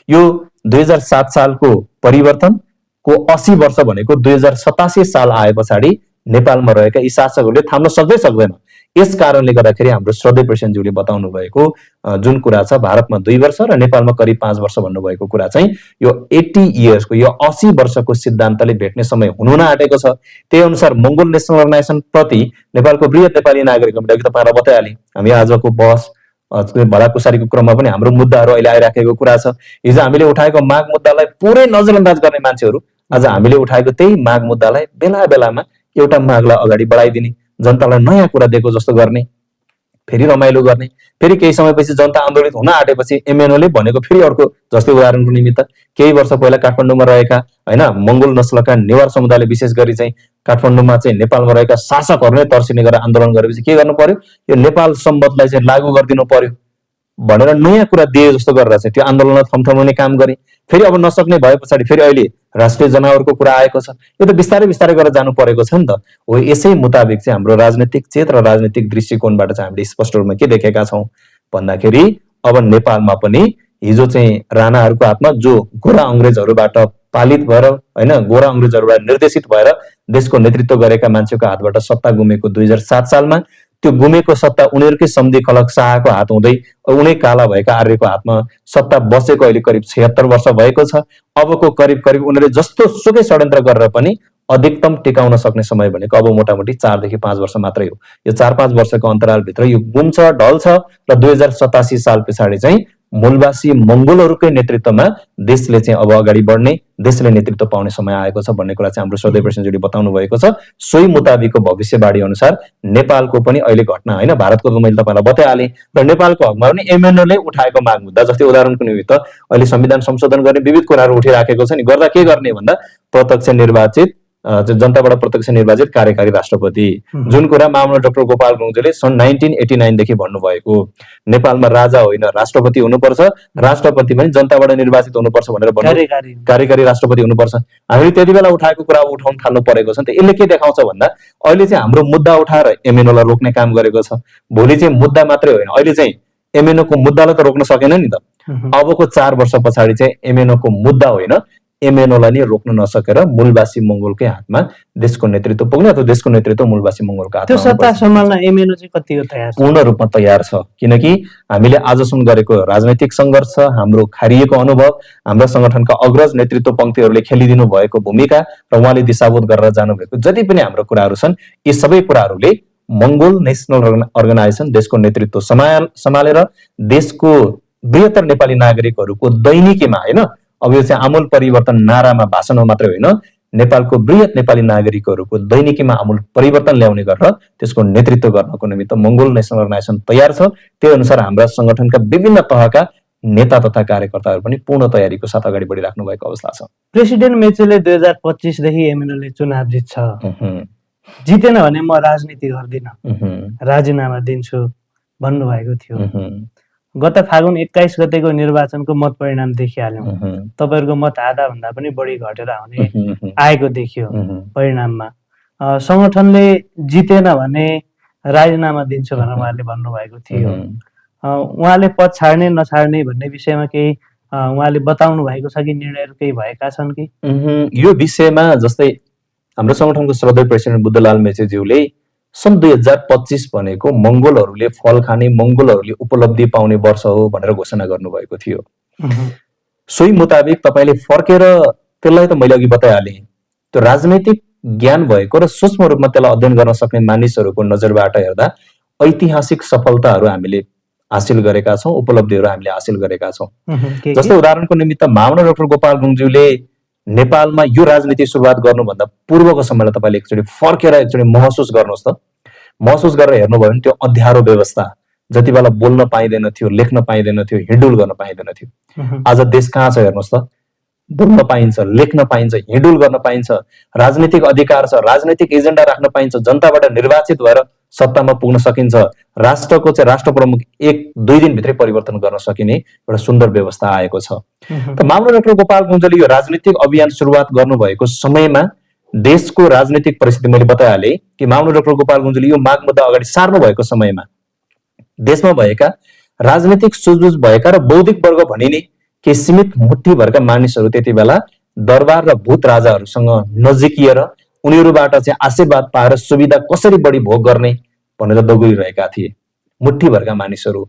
यो 2007 सालको परिवर्तनको 80 वर्ष भनेको 2087 साल आए पछाडि नेपालमा रहेका यी शासकहरूले थाम्न सक्दैन। यस कारणले गर्दाखेरि हाम्रो श्रद्धेय प्रेसिडेन्टज्यूले बताउनु भएको जुन कुरा छ, भारतमा 2 वर्ष र नेपालमा करिब 5 वर्ष भन्नुभएको कुरा चाहिँ यो 80 इयर्सको, यो 80 वर्षको सिद्धान्तले भेट्ने समय हुन आँटेको छ। त्यही अनुसार मंगोल नेसनल अर्गनाइजेसन प्रति नेपालको वृहत नेपाली नागरिक, मैले तपाईलाई बताइहालेँ, हामी आजको बहस भलाकुसारीको क्रममा पनि हाम्रो मुद्दाहरू अहिले आइराखेको कुरा छ। हिजो हामीले उठाएको माग मुद्दालाई पुरै नजरअन्दाज गर्ने मान्छेहरू आज हामीले उठाएको त्यही माग मुद्दालाई बेला बेलामा एउटा मागलाई अगाडि बढाइदिने, जनतालाई नयाँ कुरा दिएको जस्तो गर्ने, फेरि रमाइलो गर्ने, फेरि केही समयपछि जनता आन्दोलित हुन आँटेपछि एमएनओले भनेको फेरि अर्को, जस्तै उदाहरणको निमित्त केही वर्ष पहिला काठमाडौँमा रहेका हैन मंगोल नस्लका नेवार समुदायले विशेष गरी चाहिँ काठमाडौँमा चाहिँ नेपालमा रहेका शासकहरूले तर्सिने गरेर आन्दोलन गरेपछि के गर्नु पर्यो, यो नेपाल सम्बन्धलाई चाहिँ लागू गरिदिनु पर्यो भनेर नयाँ कुरा दिए जस्तो गरेर चाहिँ त्यो आन्दोलनलाई थमथमाउने काम गरे। फेरि अब नसक्ने भए पछाडि फेरि अहिले राष्ट्रिय जनावरको कुरा आएको छ। यो त बिस्तारै बिस्तारै गरेर जानु परेको छ नि त। हो, यसै मुताबिक चाहिँ हाम्रो राजनीतिक चेत र राजनीतिक दृष्टिकोणबाट चाहिँ हामीले स्पष्ट रूपमा के देखेका छौँ भन्दाखेरि अब नेपालमा पनि हिजो चाहिँ राणाहरूको हातमा जो गोरा अङ्ग्रेजहरूबाट पालित भएर होइन गोरा अङ्ग्रेजहरूबाट निर्देशित भएर देशको नेतृत्व गरेका मान्छेको हातबाट सत्ता गुमेको 2007 सालमा त्यो गुमेको सत्ता उनीहरूकै सम्धि खलक शाहको हात हुँदै उनै काला भएका आर्यको हातमा सत्ता बसेको अहिले करिब 76 वर्ष भएको छ। अबको करिब करिब उनीहरूले जस्तो सुकै षड्यन्त्र गरेर पनि अधिकतम टिकाउन सक्ने समय भनेको अब मोटामोटी 4 देखि 5 वर्ष मात्रै हो। यो 4-5 वर्षको अन्तरालभित्र यो गुम्छ ढल्छ र 2087 साल पछाडि चाहिँ मूलवासी मंगोलहरूकै नेतृत्वमा देशले चाहिँ अब अगाडि बढ्ने देशले नेतृत्व पाउने समय आएको छ भन्ने कुरा चाहिँ हाम्रो श्रद्धेय प्रसिद्धजीले बताउनु भएको छ। सोही मुताबिकको भविष्यवाणी अनुसार नेपालको पनि अहिले घटना होइन भारतको त मैले तपाईलाई बताइहालेँ र नेपालको हकमा पनि एमएनओले उठाएको माग मुद्दा जस्तै उदाहरणको निमित्त अहिले संविधान संशोधन गर्ने विविध कुराहरू उठिराखेको छ नि गर्दा के गर्ने भन्दा प्रत्यक्ष निर्वाचित जनताबाट प्रत्यक्ष निर्वाचित कार्यकारी राष्ट्रपति जुन कुरा माननीय डाक्टर गोपाल गौंजेले सन् 1989 देखि भन्नुभएको नेपालमा राजा होइन राष्ट्रपति हुनुपर्छ राष्ट्रपति पनि जनताबाट निर्वाचित हुनुपर्छ भनेर भन्नु कार्यकारी राष्ट्रपति हुनुपर्छ। हामीले त्यति बेला उठाएको कुरा उठाउन थाल्नु परेको छ नि त। यसले के देखाउँछ भन्दा अहिले चाहिँ हाम्रो मुद्दा उठाएर एमएनओलाई रोक्ने काम गरेको छ। भोलि चाहिँ मुद्दा मात्रै होइन अहिले चाहिँ एमएनओ को मुद्दालाई त रोक्न सकेन नि त। अबको 4 वर्ष पछाडि चाहिँ एमएनओ को मुद्दा होइन एमएनओलाई नि रोक्न नसकेर मूलवासी मंगोलकै हातमा देशको नेतृत्व पुग्ने अथवा देशको नेतृत्व मूलवासी मंगोलको हातमा त्यो सत्ता सम्हाल्न एमएनओ चाहिँ कतिको तयार छ? पूर्ण रूपमा तयार छ किनकि हामीले आजसम्म गरेको राजनैतिक संघर्ष हाम्रो खारिएको अनुभव हाम्रा संगठनका अग्रज नेतृत्व पंक्तिहरूले खेलिदिनु भएको भूमिका र उहाँले दिशाबोध गरेर जानुभएको जति पनि हाम्रो कुराहरू छन् यी सबै कुराहरूले मंगोल नेशनल अर्गनाइजेसन देशको नेतृत्व सम्हालेर देशको बृहत्तर नेपाली नागरिकहरूको दैनिकीमा होइन अब यो चाहिँ आमूल परिवर्तन नारामा भाषणमा मात्रै होइन नेपालको बृहत नेपाली नागरिकहरूको दैनिकीमा आमूल परिवर्तन ल्याउने गरेर त्यसको नेतृत्व गर्नको निमित्त मंगोल नेशनल अर्गनाइजेसन तयार छ। त्यही अनुसार हाम्रा संगठनका विभिन्न तहका नेता तथा कार्यकर्ताहरू पनि पूर्ण तयारीको साथ अगाडि बढिराख्नु भएको अवस्था छ। प्रेसिडेन्ट मेचेले 2025 देखि एमएनओले चुनाव जित्छ जितेन भने म राजनीति गर्दिन राजीनामा दिन्छु भन्नुभएको थियो। गत फागुन 21 गतेको निर्वाचनको मत परिणाम देखिहाल्यौं। तपाईहरुको मत आधा भन्दा पनि बढी घटेर आउने आएको देखियो परिणाममा। संगठनले जितेन भने राजीनामा दिन्छु भनेर उहाँले भन्नुभएको थियो। उहाँले पद छाड्ने नछाड्ने भन्ने विषयमा केही उहाँले बताउनु भएको छ कि निर्णयहरू केही भएका छन् कि? यो विषयमा जस्तै हाम्रो संगठनको श्रद्धेय प्रेसिडेन्ट बुद्धलाल मेचेज्यूले सन् 2025 भनेको मंगोलहरूले फल खाने मंगोलहरूले उपलब्धि पाउने वर्ष हो भनेर घोषणा गर्नुभएको थियो। सोही मुताबिक तपाईले फर्केर त्यसलाई त मैले अघि बताइहालेँ त्यो राजनैतिक ज्ञान भएको र सूक्ष्म रूपमा त्यसलाई अध्ययन गर्न सक्ने मानिसहरूको नजरबाट हेर्दा ऐतिहासिक सफलताहरू हामीले हासिल गरेका छौं उपलब्धिहरू हामीले हासिल गरेका छौं। जस्तै उदाहरणको निमित्त माननीय डाक्टर गोपाल गौंज्यूले नेपालमा यो राजनीति सुरुवात गर्नुभन्दा पूर्वको समयलाई तपाईले एकचोटि फर्केर एकचोटि महसुस गर्नुहोस् त। महसुस गरेर हेर्नुभयो भने त्यो अँध्यारो व्यवस्था जति बेला बोल्न पाइँदैन थियो लेख्न पाइँदैन थियो हिडुल गर्न पाइँदैन थियो आज देश कहाँ छ हेर्नुहोस् त। बोल्न पाइन्छ लेख्न पाइन्छ हिडुल गर्न पाइन्छ राजनीतिक अधिकार छ राजनीतिक एजेन्डा राख्न पाइन्छ जनताबाट निर्वाचित भएर सत्तामा पुग्न सकिन्छ राष्ट्रको चाहिँ राष्ट्र प्रमुख 1-2 दिनभित्रै परिवर्तन गर्न सकिने एउटा सुन्दर व्यवस्था आएको छ। त माननीय डाक्टर गोपाल गौंजेले यो राजनीतिक अभियान सुरुवात गर्नुभएको समयमा देशको राजनीतिक परिस्थिति मैले बताइहालेँ कि माननीय डाक्टर गोपाल गौंजेले यो माग मुद्दा अगाडि सार्नु भएको समयमा देशमा भएका राजनीतिक सुझबुझ भएका र बौद्धिक वर्ग भनिने केही सीमित मुठ्ठीभरका मानिसहरू त्यति बेला दरबार र भूत राजाहरूसँग नजिकिएर उनीहरूबाट चाहिँ आशीर्वाद पाएर सुविधा कसरी बढी भोग गर्ने भनेर दगुरिरहेका थिए। मुठ्ठीभरका मानिसहरू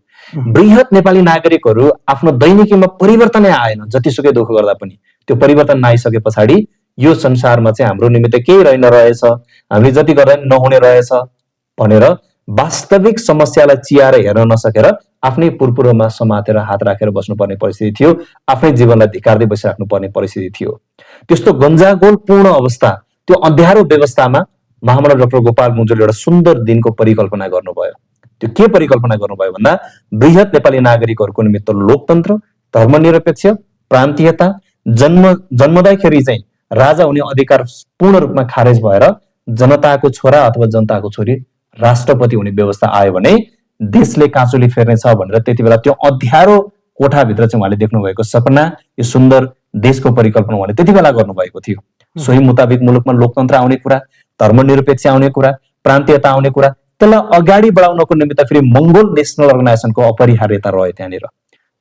बृहत नेपाली नागरिकहरू आफ्नो दैनिकीमा परिवर्तनै आएन जतिसुकै दुःख गर्दा पनि त्यो परिवर्तन नआइसके पछाडि यो संसारमा चाहिँ हाम्रो निमित्त केही रहेन रहेछ हामीले जति गर्दा पनि नहुने रहेछ भनेर वास्तविक समस्यालाई चियाएर हेर्न नसकेर आफ्नै पुरपुरोमा समातेर हात राखेर बस्नुपर्ने परिस्थिति थियो आफ्नै जीवनलाई धिक्कार्दै बसिराख्नु पर्ने परिस्थिति थियो। त्यस्तो गन्जागोल पूर्ण अवस्था त्यो अँध्यारो व्यवस्थामा महामना डाक्टर गोपाल गौंजेले एउटा सुन्दर दिनको परिकल्पना गर्नुभयो। त्यो के परिकल्पना गर्नुभयो भन्दा बृहत नेपाली नागरिकहरूको निमित्त लोकतन्त्र धर्मनिरपेक्ष प्रान्तीयता जन्मदैखेरि चाहिँ राजा हुने अधिकार पूर्ण रूपमा खारेज भएर जनताको छोरा अथवा जनताको छोरी राष्ट्रपति हुने व्यवस्था आयो भने देशले काँचुली फेर्नेछ भनेर त्यति बेला त्यो अँध्यारो कोठाभित्र चाहिँ उहाँले देख्नु भएको सपना यो सुन्दर देशको परिकल्पना उहाँले त्यति बेला गर्नुभएको थियो। सोही मुताबिक मुलुकमा लोकतन्त्र आउने कुरा धर्मनिरपेक्ष आउने कुरा प्रान्तीयता आउने कुरा त्यसलाई अगाडि बढाउनको निमित्त फेरि मङ्गोल नेसनल अर्गनाइजेसनको अपरिहार्यता रह्यो त्यहाँनिर।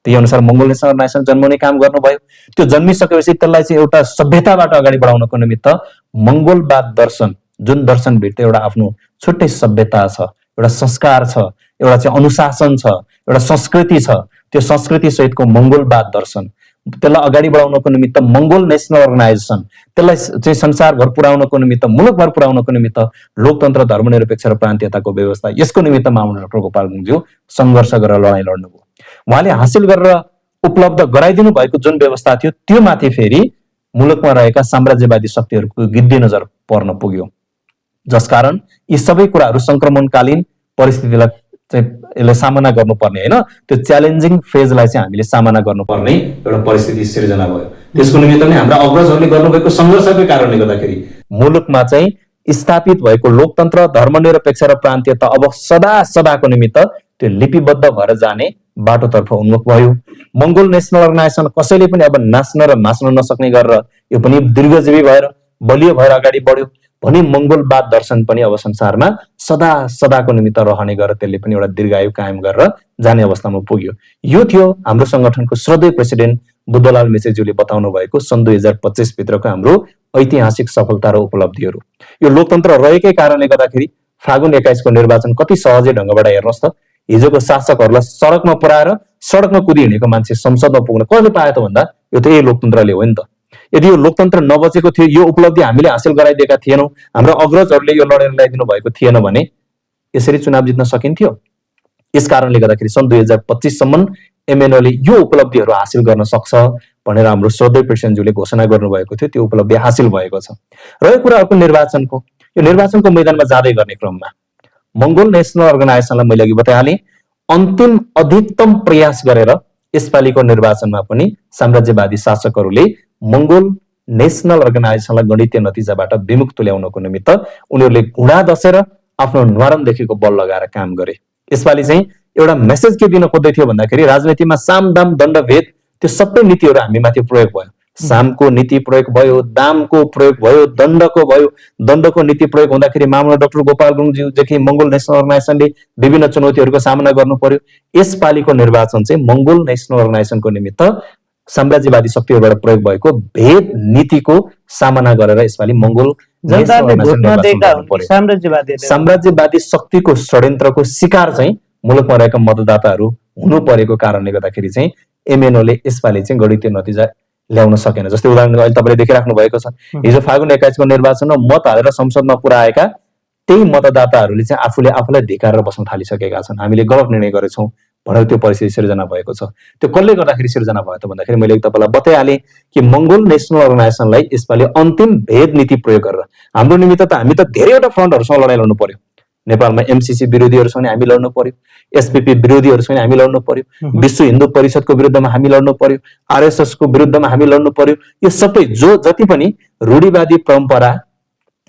त्यही अनुसार मङ्गोल नेसनल अर्गनाइजेसन जन्माउने काम गर्नुभयो। त्यो जन्मिसकेपछि त्यसलाई चाहिँ एउटा सभ्यताबाट अगाडि बढाउनको निमित्त मङ्गोलवाद दर्शन, जुन दर्शनभित्र एउटा आफ्नो छुट्टै सभ्यता छ, एउटा संस्कार छ, एउटा चाहिँ अनुशासन छ, एउटा संस्कृति छ, त्यो संस्कृति सहितको मङ्गोलवाद दर्शन, त्यसलाई अगाडि बढाउनको निमित्त मङ्गोल नेसनल अर्गनाइजेसन, त्यसलाई चाहिँ संसारभर पुर्याउनको निमित्त, मुलुकभर पुर्याउनको निमित्त लोकतन्त्र, धर्मनिरपेक्ष र प्रान्तीयताको व्यवस्था, यसको निमित्त माननीय डाक्टर गोपाल गुरुङज्यू सङ्घर्ष गरेर लडाइँ लड्नुभयो। उहाँले हासिल गरेर उपलब्ध गराइदिनु भएको जुन व्यवस्था थियो त्यो माथि फेरि मुलुकमा रहेका साम्राज्यवादी शक्तिहरूको गिद्दी नजर पर्न पुग्यो, जसकारण यी सबै कुराहरू संक्रमणकालीन परिस्थितिलाई चाहिँ यसलाई सामना गर्नुपर्ने होइन, त्यो च्यालेन्जिङ फेजलाई चाहिँ हामीले सामना गर्नुपर्ने एउटा परिस्थिति सिर्जना भयो। त्यसको निमित्त नै हाम्रा अग्रजहरूले गर्नुभएको सङ्घर्षकै कारणले गर्दाखेरि मुलुकमा चाहिँ स्थापित भएको लोकतन्त्र, धर्मनिरपेक्ष र प्रान्तीयता अब सदा सदाको निमित्त त्यो लिपिबद्ध भएर जाने बाटोतर्फ उन्मुख भयो। मङ्गोल नेसनल अर्गनाइजेसन कसैले पनि अब नाच्न र मास्न नसक्ने गरेर यो पनि दीर्घजीवी भएर बलियो भएर अगाडि बढ्यो भने मङ्गोलवाद दर्शन पनि अब संसारमा सदा सदाको निमित्त रहने गरेर त्यसले पनि एउटा दीर्घायु कायम गरेर जाने अवस्थामा पुग्यो। यो थियो हाम्रो संगठनको श्रद्धेय प्रेसिडेन्ट बुद्धलाल मेचेज्यूले बताउनु भएको सन् 2025 भित्रको हाम्रो ऐतिहासिक सफलता र उपलब्धिहरू। यो लोकतन्त्र रहेकै कारणले गर्दाखेरि फागुन 21 को निर्वाचन कति सहजै ढङ्गबाट हेर्नुहोस् त, हिजोको शासकहरूलाई सडकमा पुर्याएर सडकमा कुदी हिँडेको मान्छे संसदमा पुग्न कसले पायो त भन्दा यो त यही लोकतन्त्रले हो नि त। यदि यो लोकतन्त्र नबचेको थियो, यो उपलब्धि हामीले हासिल गराइदिएका थिएनौँ, हाम्रो अग्रजहरूले यो लडेर ल्याइदिनु भएको थिएन भने यसरी चुनाव जित्न सकिन्थ्यो। यस कारणले गर्दाखेरि सन् 2025 सम्म एमएनओले यो उपलब्धिहरू हासिल गर्न सक्छ भनेर हाम्रो श्रद्धेय प्रेसिडेन्टज्यूले घोषणा गर्नुभएको थियो, त्यो उपलब्धि हासिल भएको छ। रहेको कुरा अर्को निर्वाचनको, यो निर्वाचनको मैदानमा जाँदै गर्ने क्रममा मङ्गोल नेसनल अर्गनाइजेसनलाई मैले अघि बताइहालेँ, अन्तिम अधिकतम प्रयास गरेर यसपालिको निर्वाचनमा पनि साम्राज्यवादी शासकहरूले मङ्गोल नेसनल अर्गनाइजेसनलाई गणितीय नतिजाबाट विमुख तुल्याउनको निमित्त उनीहरूले घुँडा दसेर आफ्नो न्वारनदेखिको बल लगाएर काम गरे। यसपालि चाहिँ एउटा मेसेज के दिन खोज्दै थियो भन्दाखेरि राजनीतिमा साम दाम दण्ड भेद त्यो सबै नीतिहरू हामीमाथि प्रयोग भयो। सामको नीति प्रयोग भयो, दामको प्रयोग भयो, दण्डको भयो। दण्डको नीति प्रयोग हुँदाखेरि माननीय डाक्टर गोपाल गुरुङज्यूदेखि मङ्गोल नेसनल अर्गनाइजेसनले विभिन्न चुनौतीहरूको सामना गर्नु पर्यो। यसपालिको निर्वाचन चाहिँ मङ्गोल नेसनल अर्गनाइजेसनको निमित्त साम्राज्यवादी शक्तिहरूबाट प्रयोग भएको भेद नीतिको सामना गरेर यसपालि मङ्गोल साम्राज्यवादी शक्तिको षड्यन्त्रको शिकार चाहिँ मुलुकमा रहेका मतदाताहरू हुनु परेको कारणले गर्दाखेरि चाहिँ एमएनओले यसपालि चाहिँ गणितीय नतिजा ल्याउन सकेन। जस्तै उदाहरण अहिले तपाईँले देखिराख्नु भएको छ, हिजो फागुन 21 को निर्वाचनमा मत हालेर संसदमा पुर्याएका त्यही मतदाताहरूले चाहिँ आफूलाई धिकारेर बस्न थालिसकेका छन्। हामीले गलत निर्णय गरेछौँ भनेर त्यो परिस्थिति सिर्जना भएको छ। त्यो कसले गर्दाखेरि सिर्जना भयो त भन्दाखेरि मैले तपाईँलाई बताइहालेँ कि मङ्गोल नेसनल अर्गनाइजेसनलाई यसपालि अन्तिम भेद नीति प्रयोग गरेर हाम्रो निमित्त त हामी त धेरैवटा फ्रन्टहरूसँग लडाइँ लड्नु पर्यो। नेपालमा एमसीसी विरोधीहरूसँग हामी लड्नु पर्यो, एसपीपी विरोधीहरूसँग हामी लड्नु पर्यो, विश्व हिन्दू परिषदको विरुद्धमा हामी लड्नु पर्यो, आरएसएसको विरुद्धमा हामी लड्नु पर्यो। यो सबै जति पनि रूढिवादी परम्परा,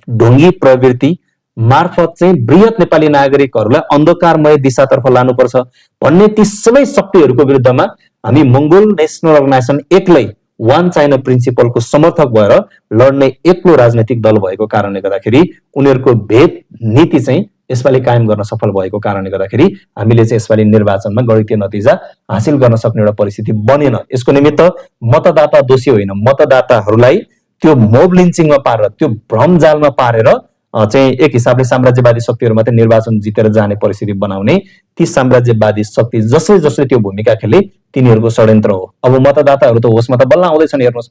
ढोङ्गी प्रवृत्ति मार्फत चाहिँ बृहत नेपाली नागरिकहरूलाई अन्धकारमय दिशातर्फ लानुपर्छ भन्ने ती सबै शक्तिहरूको विरुद्धमा हामी मङ्गोल नेसनल अर्गनाइजेसन एक्लै वान चाइना प्रिन्सिपलको समर्थक भएर लड्ने एक्लो राजनैतिक दल भएको कारणले गर्दाखेरि उनीहरूको भेद नीति चाहिँ यसपालि कायम गर्न सफल भएको कारणले गर्दाखेरि हामीले चाहिँ यसपालि निर्वाचनमा गणितीय नतिजा हासिल गर्न सक्ने एउटा परिस्थिति बनेन। यसको निमित्त मतदाता दोषी होइन, मतदाताहरूलाई त्यो मोब लिन्चिङमा पारेर, त्यो भ्रमजालमा पारेर चाहिँ एक हिसाबले साम्राज्यवादी शक्तिहरू मात्रै निर्वाचन जितेर जाने परिस्थिति बनाउने ती साम्राज्यवादी शक्ति जसले त्यो भूमिका खेले तिनीहरूको षड्यन्त्र हो। अब मतदाताहरू त होसमा त बल्ल आउँदैछन्, हेर्नुहोस्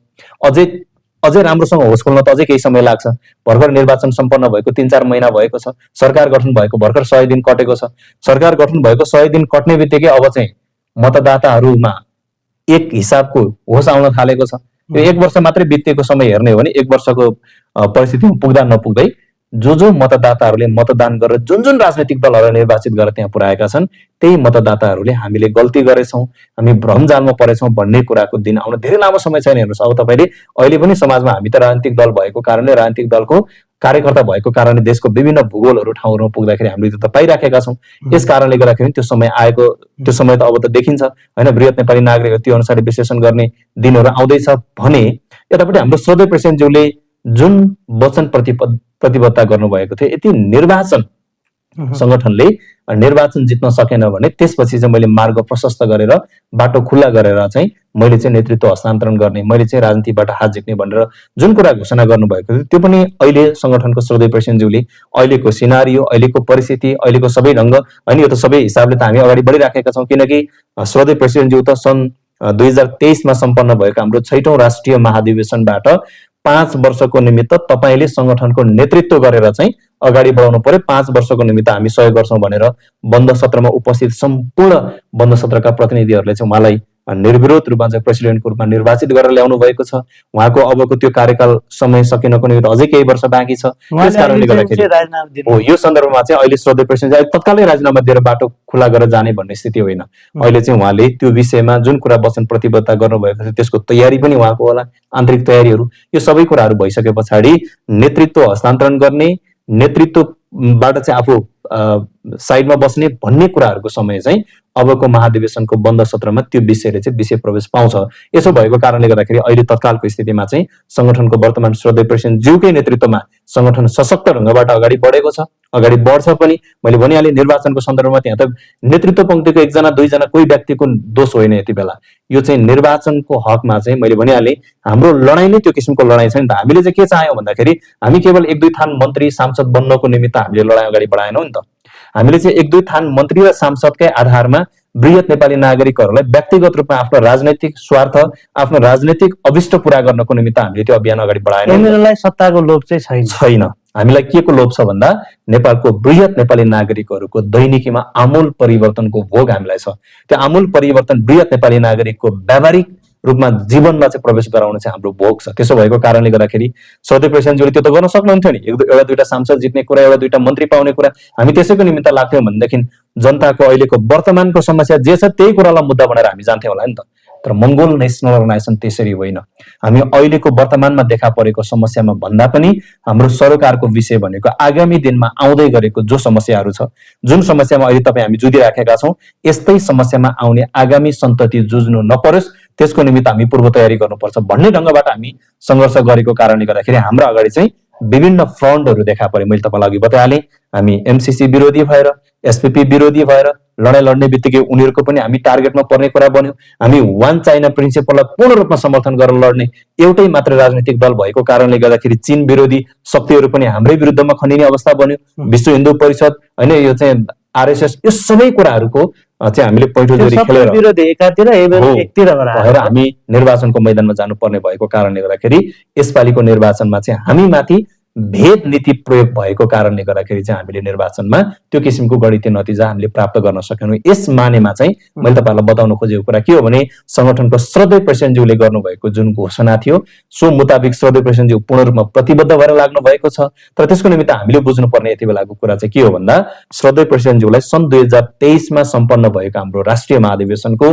अझै राम्रोसँग होस खोल्न त अझै केही समय लाग्छ। भर्खर निर्वाचन सम्पन्न भएको 3-4 महिना भएको छ, सरकार गठन भएको भर्खर 100 दिन कटेको छ। सरकार गठन भएको 100 दिन कट्ने बित्तिकै अब चाहिँ मतदाताहरूमा एक हिसाबको होस आउन थालेको छ। यो 1 वर्ष मात्रै बितेको समय हेर्ने हो भने 1 वर्षको परिस्थितिमा पुग्दा नपुग्दै जो मतदाताहरूले मतदान गरेर जुन राजनैतिक दलहरूलाई निर्वाचित गरेर त्यहाँ पुर्याएका छन् त्यही मतदाताहरूले हामीले गल्ती गरेछौँ, हामी भ्रमजालमा परेछौँ भन्ने कुराको दिन आउन धेरै लामो समय छैन। हेर्नुहोस्, अब तपाईँले अहिले पनि समाजमा हामी त राजनीतिक दल भएको कारणले, राजनीतिक दलको कार्यकर्ता भएको कारणले देशको विभिन्न भूगोलहरू ठाउँहरूमा पुग्दाखेरि हामीले त पाइराखेका छौँ। यस कारणले गर्दाखेरि त्यो समय आएको, त्यो समय त अब त देखिन्छ होइन। बृहत नेपाली नागरिकहरू त्यो अनुसार विश्लेषण गर्ने दिनहरू आउँदैछ भने यतापट्टि हाम्रो श्रद्धेय प्रेसिडेन्टज्यूले जुन वचन प्रतिबद्धता गर्नुभएको थियो, यति निर्वाचन संगठनले निर्वाचन जित्न सकेन भने त्यसपछि चाहिँ मैले मार्ग प्रशस्त गरेर बाटो खुल्ला गरेर चाहिँ मैले चाहिँ नेतृत्व हस्तान्तरण गर्ने, मैले चाहिँ राजनीतिबाट हात झिक्ने भनेर जुन कुरा घोषणा गर्नुभएको थियो त्यो पनि अहिले संगठनको श्रोदय प्रेसिडेन्टज्यूले अहिलेको सिनारियो, अहिलेको परिस्थिति, अहिलेको सबै ढङ्ग होइन, यो त सबै हिसाबले त हामी अगाडि बढिराखेका छौँ। किनकि श्रोदय प्रेसिडेन्टज्यू त सन् 2023 सम्पन्न भएको हाम्रो 6औं राष्ट्रिय महाधिवेशनबाट 5 वर्षको निमित्त तपाईँले संगठनको नेतृत्व गरेर चाहिँ अगाडि बढाउनु पर्यो, 5 वर्षको निमित्त हामी सहयोग गर्छौं भनेर बन्द सत्रमा उपस्थित सम्पूर्ण बन्द सत्रका प्रतिनिधिहरूले चाहिँ उहाँलाई निर्विरोध रूपमा चाहिँ प्रेसिडेन्टको रूपमा निर्वाचित गरेर ल्याउनु भएको छ। उहाँको अबको त्यो कार्यकाल समय सकिनको निमित्त अझै केही वर्ष बाँकी छ। त्यस कारणले गर्दाखेरि हो यो सन्दर्भमा चाहिँ अहिले श्रोदय प्रेसिडेन्ट तत्कालै राजीनामा दिएर बाटो खुला गरेर जाने भन्ने स्थिति होइन। अहिले चाहिँ उहाँले त्यो विषयमा जुन कुरा वचन प्रतिबद्धता गर्नुभएको छ त्यसको तयारी पनि उहाँको होला, आन्तरिक तयारीहरू, यो सबै कुराहरू भइसके पछाडि नेतृत्व हस्तान्तरण गर्ने, नेतृत्वबाट चाहिँ आफू साइडमा बस्ने भन्ने कुराहरूको समय चाहिँ अबको महाधिवेशनको बन्द सत्रमा त्यो विषयले चाहिँ विषय प्रवेश पाउँछ। यसो भएको कारणले गर्दाखेरि अहिले तत्कालको स्थितिमा चाहिँ संगठनको वर्तमान श्रोदय प्रेसिडेन्ट ज्यूकै नेतृत्वमा संगठन सशक्त ढङ्गबाट अगाडि बढेको छ, अगाडि बढ्छ पनि। मैले भनिहालेँ निर्वाचनको सन्दर्भमा त्यहाँ त नेतृत्व पंक्तिको एकजना दुईजना कोही व्यक्तिको दोष होइन, यति बेला यो चाहिँ निर्वाचनको हकमा चाहिँ मैले भनिहालेँ हाम्रो लडाइँ नै त्यो किसिमको लडाइँ छ नि त। हामीले चाहिँ के चाह्यौँ भन्दाखेरि हामी केवल एक दुई थान मन्त्री सांसद बन्नको निमित्त हामीले लडाइँ अगाडि बढाएनौँ नि त। हामीले चाहिँ एक दुई थान मन्त्री र सांसदकै आधारमा बृहत नेपाली नागरिकहरूलाई व्यक्तिगत रूपमा आफ्नो राजनैतिक स्वार्थ, आफ्नो राजनैतिक अभिष्ट पूरा गर्नको निमित्त हामीले त्यो अभियान अगाडि बढाएनौँ। एमएलएलाई सत्ताको लोभ चाहिँ छैन। हामीलाई के को लोभ छ भन्दा नेपालको बृहत नेपाली नागरिकहरूको दैनिकीमा आमूल परिवर्तनको भोग हामीलाई छ। त्यो आमूल परिवर्तन बृहत नेपाली नागरिकको व्यावहारिक रूपमा जीवनमा चाहिँ प्रवेश गराउने चाहिँ हाम्रो भोग छ। त्यसो भएको कारणले गर्दाखेरि श्रोदय प्रेसिडेन्टज्यूले त्यो त गर्न सक्नुहुन्थ्यो नि, एउटा दुईटा सांसद जित्ने कुरा, एउटा दुईटा मन्त्री पाउने कुरा हामी त्यसैको निमित्त लाग्थ्यौँ भनेदेखि जनताको अहिलेको वर्तमानको समस्या जे छ त्यही कुरालाई मुद्दा बनाएर हामी जान्थ्यौँ होला नि त। तर मंगोल नेसनल अर्गनाइजेसन त्यसरी होइन। हामी अहिलेको वर्तमानमा देखा परेको समस्यामा भन्दा पनि हाम्रो सरकारको विषय भनेको आगामी दिनमा आउँदै गरेको जो समस्याहरू छ, जुन समस्यामा अहिले तपाईँ हामी जुधिराखेका छौँ, यस्तै समस्यामा आउने आगामी सन्तति जुझ्नु नपरोस् त्यसको निमित्त हामी पूर्व तयारी गर्नुपर्छ भन्ने ढङ्गबाट हामी सङ्घर्ष गरेको कारणले गर्दाखेरि हाम्रो अगाडि चाहिँ विभिन्न फ्रन्टहरू देखा परे। मैले तपाईँलाई अघि बताइहालेँ हामी एमसीसी विरोधी भएर, एसपीपी विरोधी भएर लडाइँ लड्ने बित्तिकै उनीहरूको पनि हामी टार्गेटमा पर्ने कुरा बन्यो। हामी वान चाइना प्रिन्सिपललाई पूर्ण रूपमा समर्थन गरेर लड्ने एउटै मात्र राजनीतिक दल भएको कारणले गर्दाखेरि चीन विरोधी शक्तिहरू पनि हाम्रै विरुद्धमा खनिने अवस्था बन्यो। विश्व हिन्दू परिषद होइन, यो चाहिँ आरएसएस, यो सबै कुराहरूको चाहिँ हामीले पैठो जोरी खेलेर भएर हामी निर्वाचनको मैदानमा जानुपर्ने भएको कारणले गर्दाखेरि यसपालिको निर्वाचनमा चाहिँ हामी माथि भेद नीति प्रयोग भएको कारणले गर्दाखेरि चाहिँ हामीले निर्वाचनमा त्यो किसिमको गणितीय नतिजा हामीले प्राप्त गर्न सकेनौँ। यस मानेमा चाहिँ मैले तपाईँहरूलाई बताउन खोजेको कुरा के हो भने संगठनको श्रोदय प्रेसिडेन्टज्यूले गर्नुभएको जुन घोषणा थियो सो मुताबिक श्रोदय प्रेसिडेन्टज्यू पूर्ण रूपमा प्रतिबद्ध भएर लाग्नु भएको छ। तर त्यसको निमित्त हामीले बुझ्नुपर्ने यति बेलाको कुरा चाहिँ के हो भन्दा श्रोदय प्रेसिडेन्टज्यूलाई सन् 2023 सम्पन्न भएको हाम्रो राष्ट्रिय महाधिवेशनको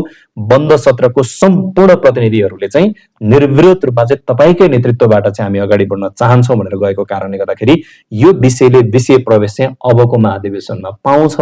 बन्द सत्रको सम्पूर्ण प्रतिनिधिहरूले चाहिँ निर्विरोध रूपमा चाहिँ तपाईँकै नेतृत्वबाट चाहिँ हामी अगाडि बढ्न चाहन्छौँ भनेर गएको कारणले गर्दाखेरि यो विषयले विषय प्रवेश चाहिँ अबको महाधिवेशनमा पाउँछ।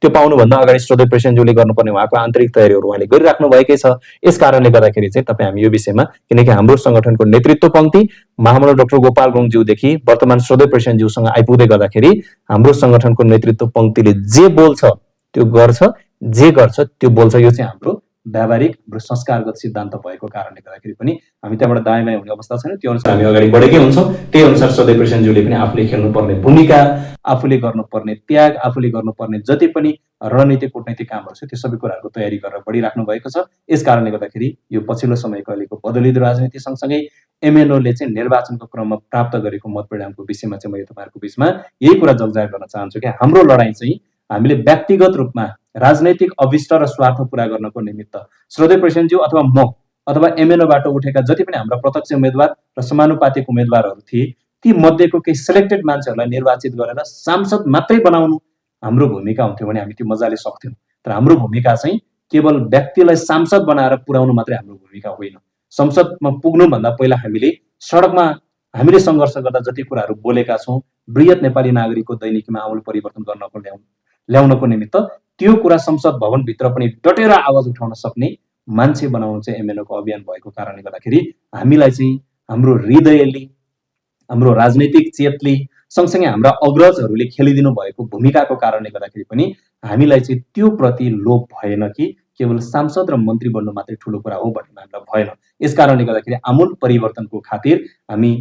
त्यो पाउनुभन्दा अगाडि श्रोदय प्रेसिडेन्टज्यूले गर्नुपर्ने उहाँको आन्तरिक तयारीहरू उहाँले गरिराख्नु भएकै छ। यस कारणले गर्दाखेरि चाहिँ तपाईँ हामी यो विषयमा, किनकि हाम्रो संगठनको नेतृत्व पंक्ति महामण्डल डाक्टर गोपाल गुरुङज्यूदेखि वर्तमान श्रोदय प्रेसिडेन्टज्यूसँग आइपुग्दै गर्दाखेरि हाम्रो संगठनको नेतृत्व पंक्तिले जे बोल्छ त्यो गर्छ, जे गर्छ त्यो बोल्छ। यो चाहिँ हाम्रो व्यावहारिक, हाम्रो संस्कारगत सिद्धान्त भएको कारणले गर्दाखेरि पनि हामी त्यहाँबाट दायाँ बायाँ हुने अवस्था छैन। त्यो अनुसार हामी अगाडि बढेकै हुन्छौँ। त्यही अनुसार श्रोदय प्रेसिडेन्टज्यूले पनि आफूले खेल्नुपर्ने भूमिका, आफूले गर्नुपर्ने त्याग, आफूले गर्नुपर्ने जति पनि रणनीतिक कूटनैतिक कामहरू छ त्यो सबै कुराहरूको तयारी गरेर बढिराख्नु भएको छ। यस कारणले गर्दाखेरि यो पछिल्लो समयको अहिलेको बदलिँदो राजनीति सँगसँगै एमएनओले चाहिँ निर्वाचनको क्रममा प्राप्त गरेको मत परिणामको विषयमा चाहिँ मैले तपाईँहरूको बिचमा यही कुरा जगजाहेर गर्न चाहन्छु कि हाम्रो लडाइँ चाहिँ हामीले व्यक्तिगत रूपमा राजनैतिक अभिष्ट र स्वार्थ पूरा गर्नको निमित्त श्रोदय प्रेसिडेन्टज्यू अथवा म अथवा एमएनओबाट उठेका जति पनि हाम्रा प्रत्यक्ष उम्मेद्वार र समानुपातिक उम्मेद्वारहरू थिए ती मध्येको केही सिलेक्टेड मान्छेहरूलाई निर्वाचित गरेर सांसद मात्रै बनाउनु हाम्रो भूमिका हुन्थ्यो भने हामी त्यो मजाले सक्थ्यौँ। तर हाम्रो भूमिका चाहिँ केवल व्यक्तिलाई सांसद बनाएर पुर्याउनु मात्रै हाम्रो भूमिका होइन। संसदमा पुग्नुभन्दा पहिला हामीले सडकमा हामीले सङ्घर्ष गर्दा जति कुराहरू बोलेका छौँ, बृहत नेपाली नागरिकको दैनिकीमा आमूल परिवर्तन ल्याउनको निमित्त त्यो कुरा संसद भवनभित्र पनि डटेर आवाज उठाउन सक्ने मान्छे बनाउनु चाहिँ एमएनओको अभियान भएको कारणले गर्दाखेरि हामीलाई चाहिँ हाम्रो हृदयले, हाम्रो राजनैतिक चेतले, सँगसँगै हाम्रा अग्रजहरूले खेलिदिनु भएको भूमिकाको कारणले गर्दाखेरि पनि हामीलाई चाहिँ त्यो प्रति लोभ भएन कि केवल सांसद र मन्त्री बन्नु मात्रै ठुलो कुरा हो भन्ने हामीलाई भएन। यस कारणले गर्दाखेरि आमूल परिवर्तनको खातिर हामी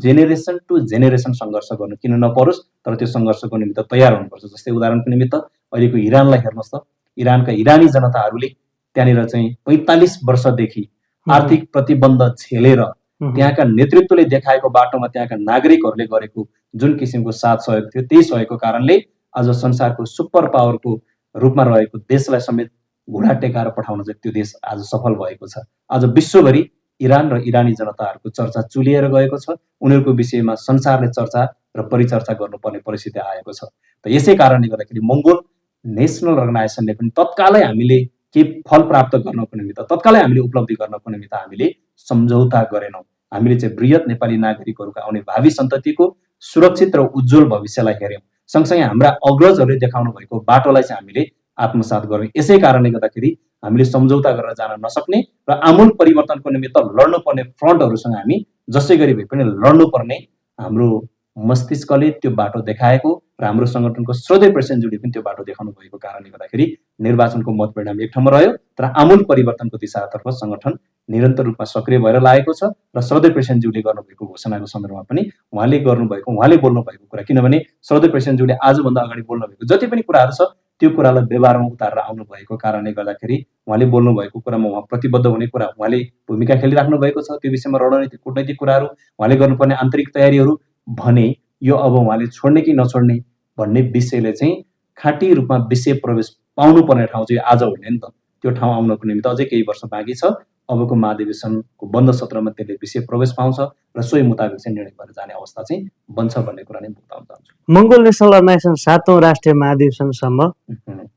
जेनेरेसन टु जेनेरेसन सङ्घर्ष गर्नु किन नपरोस्, तर त्यो सङ्घर्षको निमित्त तयार हुनुपर्छ। जस्तै उदाहरणको निमित्त अहिलेको इरानलाई हेर्नुहोस् त, इरानका इरानी जनताहरूले त्यहाँनिर चाहिँ 45 वर्षदेखि आर्थिक प्रतिबन्ध झेलेर त्यहाँका नेतृत्वले देखाएको बाटोमा त्यहाँका नागरिकहरूले गरेको जुन किसिमको साथ सहयोग थियो, त्यही सहयोगको कारणले आज संसारको सुपर पावरको रूपमा रहेको देशलाई समेत घुँडा टेकाएर पठाउन चाहिँ त्यो देश आज सफल भएको छ। आज विश्वभरि इरान र इरानी जनताहरूको चर्चा चुलिएर गएको छ। उनीहरूको विषयमा संसारले चर्चा र परिचर्चा गर्नुपर्ने परिस्थिति आएको छ। त यसै कारणले गर्दाखेरि मङ्गोल नेसनल अर्गनाइजेसनले पनि तत्कालै हामीले के फल प्राप्त गर्नको निमित्त, तत्कालै हामीले उपलब्धि गर्नको निमित्त हामीले सम्झौता गरेनौँ। हामीले चाहिँ बृहत नेपाली नागरिकहरूको आउने भावी सन्ततिको सुरक्षित र उज्जवल भविष्यलाई हेऱ्यौँ। सँगसँगै हाम्रा अग्रजहरूले देखाउनु भएको बाटोलाई चाहिँ हामीले आत्मसात गर्यौँ। यसै कारणले गर्दाखेरि हामीले सम्झौता गरेर जान नसक्ने र आमूल परिवर्तनको निमित्त लड्नुपर्ने फ्रन्टहरूसँग हामी जसै गरी भए पनि लड्नुपर्ने हाम्रो मस्तिष्कले त्यो बाटो देखाएको र हाम्रो सङ्गठनको श्रद्धेय प्रेसिडेन्टज्यूले पनि त्यो बाटो देखाउनु भएको कारणले गर्दाखेरि निर्वाचनको मत परिणाम एक ठाउँमा रह्यो, तर आमूल परिवर्तनको दिशातर्फ सङ्गठन निरन्तर रूपमा सक्रिय भएर लागेको छ। र श्रद्धेय प्रेसिडेन्टज्यूले गर्नुभएको घोषणाको सन्दर्भमा पनि उहाँले बोल्नु भएको कुरा, किनभने श्रद्धेय प्रेसिडेन्टज्यूले आजभन्दा अगाडि बोल्नु भएको जति पनि कुराहरू छ त्यो कुरालाई व्यवहारमा उतारेर आउनु भएको कारणले गर्दाखेरि उहाँले बोल्नु भएको कुरामा उहाँ प्रतिबद्ध हुने कुरा उहाँले भूमिका खेलिराख्नु भएको छ। त्यो विषयमा रणनीतिक कूटनैतिक कुराहरू उहाँले गर्नुपर्ने आन्तरिक तयारीहरू भने यो अब उहाँले छोड्ने कि नछोड्ने भन्ने विषयले चाहिँ खाँटी रूपमा विषय प्रवेश पाउनुपर्ने ठाउँ चाहिँ आज होइन नि त। त्यो ठाउँ आउनको निमित्त अझै केही वर्ष बाँकी छ। अबको महाधिवेशनको बन्द सत्रमा त्यसले विषय प्रवेश पाउँछ र सोही मुताबिक चाहिँ निर्णय भएर जाने अवस्था चाहिँ बन्छ भन्ने कुरा नै बताउन चाहन्छु। मङ्गोल नेसनल अर्गनाइजेसन 7औं राष्ट्रिय महाधिवेशनसम्म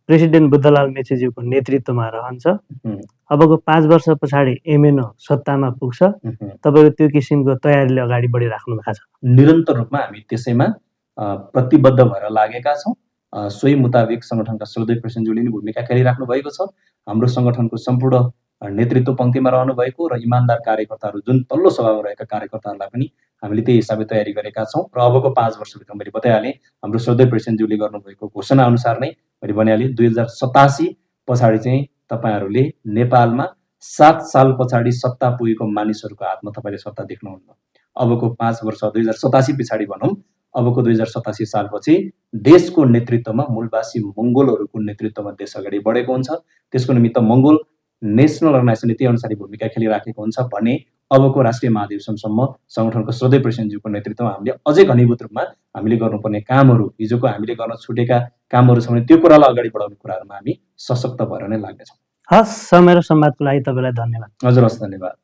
प्रेसिडेन्ट बुद्धलाल मेचीज्यूको नेतृत्वमा रहन्छ। अबको 5 वर्ष पछाडि एमएनओ सत्तामा पुग्छ। तपाईँको त्यो किसिमको तयारीले अगाडि बढिराख्नु भएको छ? निरन्तर रूपमा हामी त्यसैमा प्रतिबद्ध भएर लागेका छौँ। सोही मुताबिक सङ्गठनका श्रद्धेय प्रेसिडेन्टज्यूले पनि भूमिका खेलिराख्नु भएको छ। हाम्रो सङ्गठनको सम्पूर्ण नेतृत्व पङ्क्तिमा रहनु भएको र इमान्दार कार्यकर्ताहरू जुन तल्लो सभामा रहेका कार्यकर्ताहरूलाई पनि हामीले त्यही हिसाबले तयारी गरेका छौँ। र अबको 5 वर्षभित्र मैले बताइहालेँ हाम्रो श्रद्धेय प्रेसिडेन्टज्यूले गर्नुभएको घोषणा अनुसार नै मैले भनिहालेँ 2087 पछाडि चाहिँ तपाईँहरूले नेपालमा 7 साल पछाडि सत्ता पुगेको मानिसहरूको हातमा तपाईँले सत्ता देख्नुहुन्न। अबको 5 वर्ष 2087 पछाडि भनौँ, अबको 2087 सालपछि देशको नेतृत्वमा मूलवासी मङ्गोलहरूको नेतृत्वमा देश अगाडि बढेको हुन्छ। त्यसको निमित्त मङ्गोल नेसनल अर्गनाइजेसनले त्यही अनुसार भूमिका खेलिराखेको हुन्छ भने अबको राष्ट्रिय महाधिवेशनसम्म सङ्गठनको श्रद्धेय प्रेसिडेन्टज्यूको नेतृत्वमा हामीले अझै घनीभूत रूपमा हामीले गर्नुपर्ने कामहरू, हिजोको हामीले गर्न छुटेका कामहरू छ भने त्यो कुरालाई अगाडि बढाउने कुराहरूमा हामी सशक्त भएर नै लाग्नेछौँ। हस्, समय र संवादको लागि तपाईँलाई धन्यवाद। हजुर, हस्, धन्यवाद।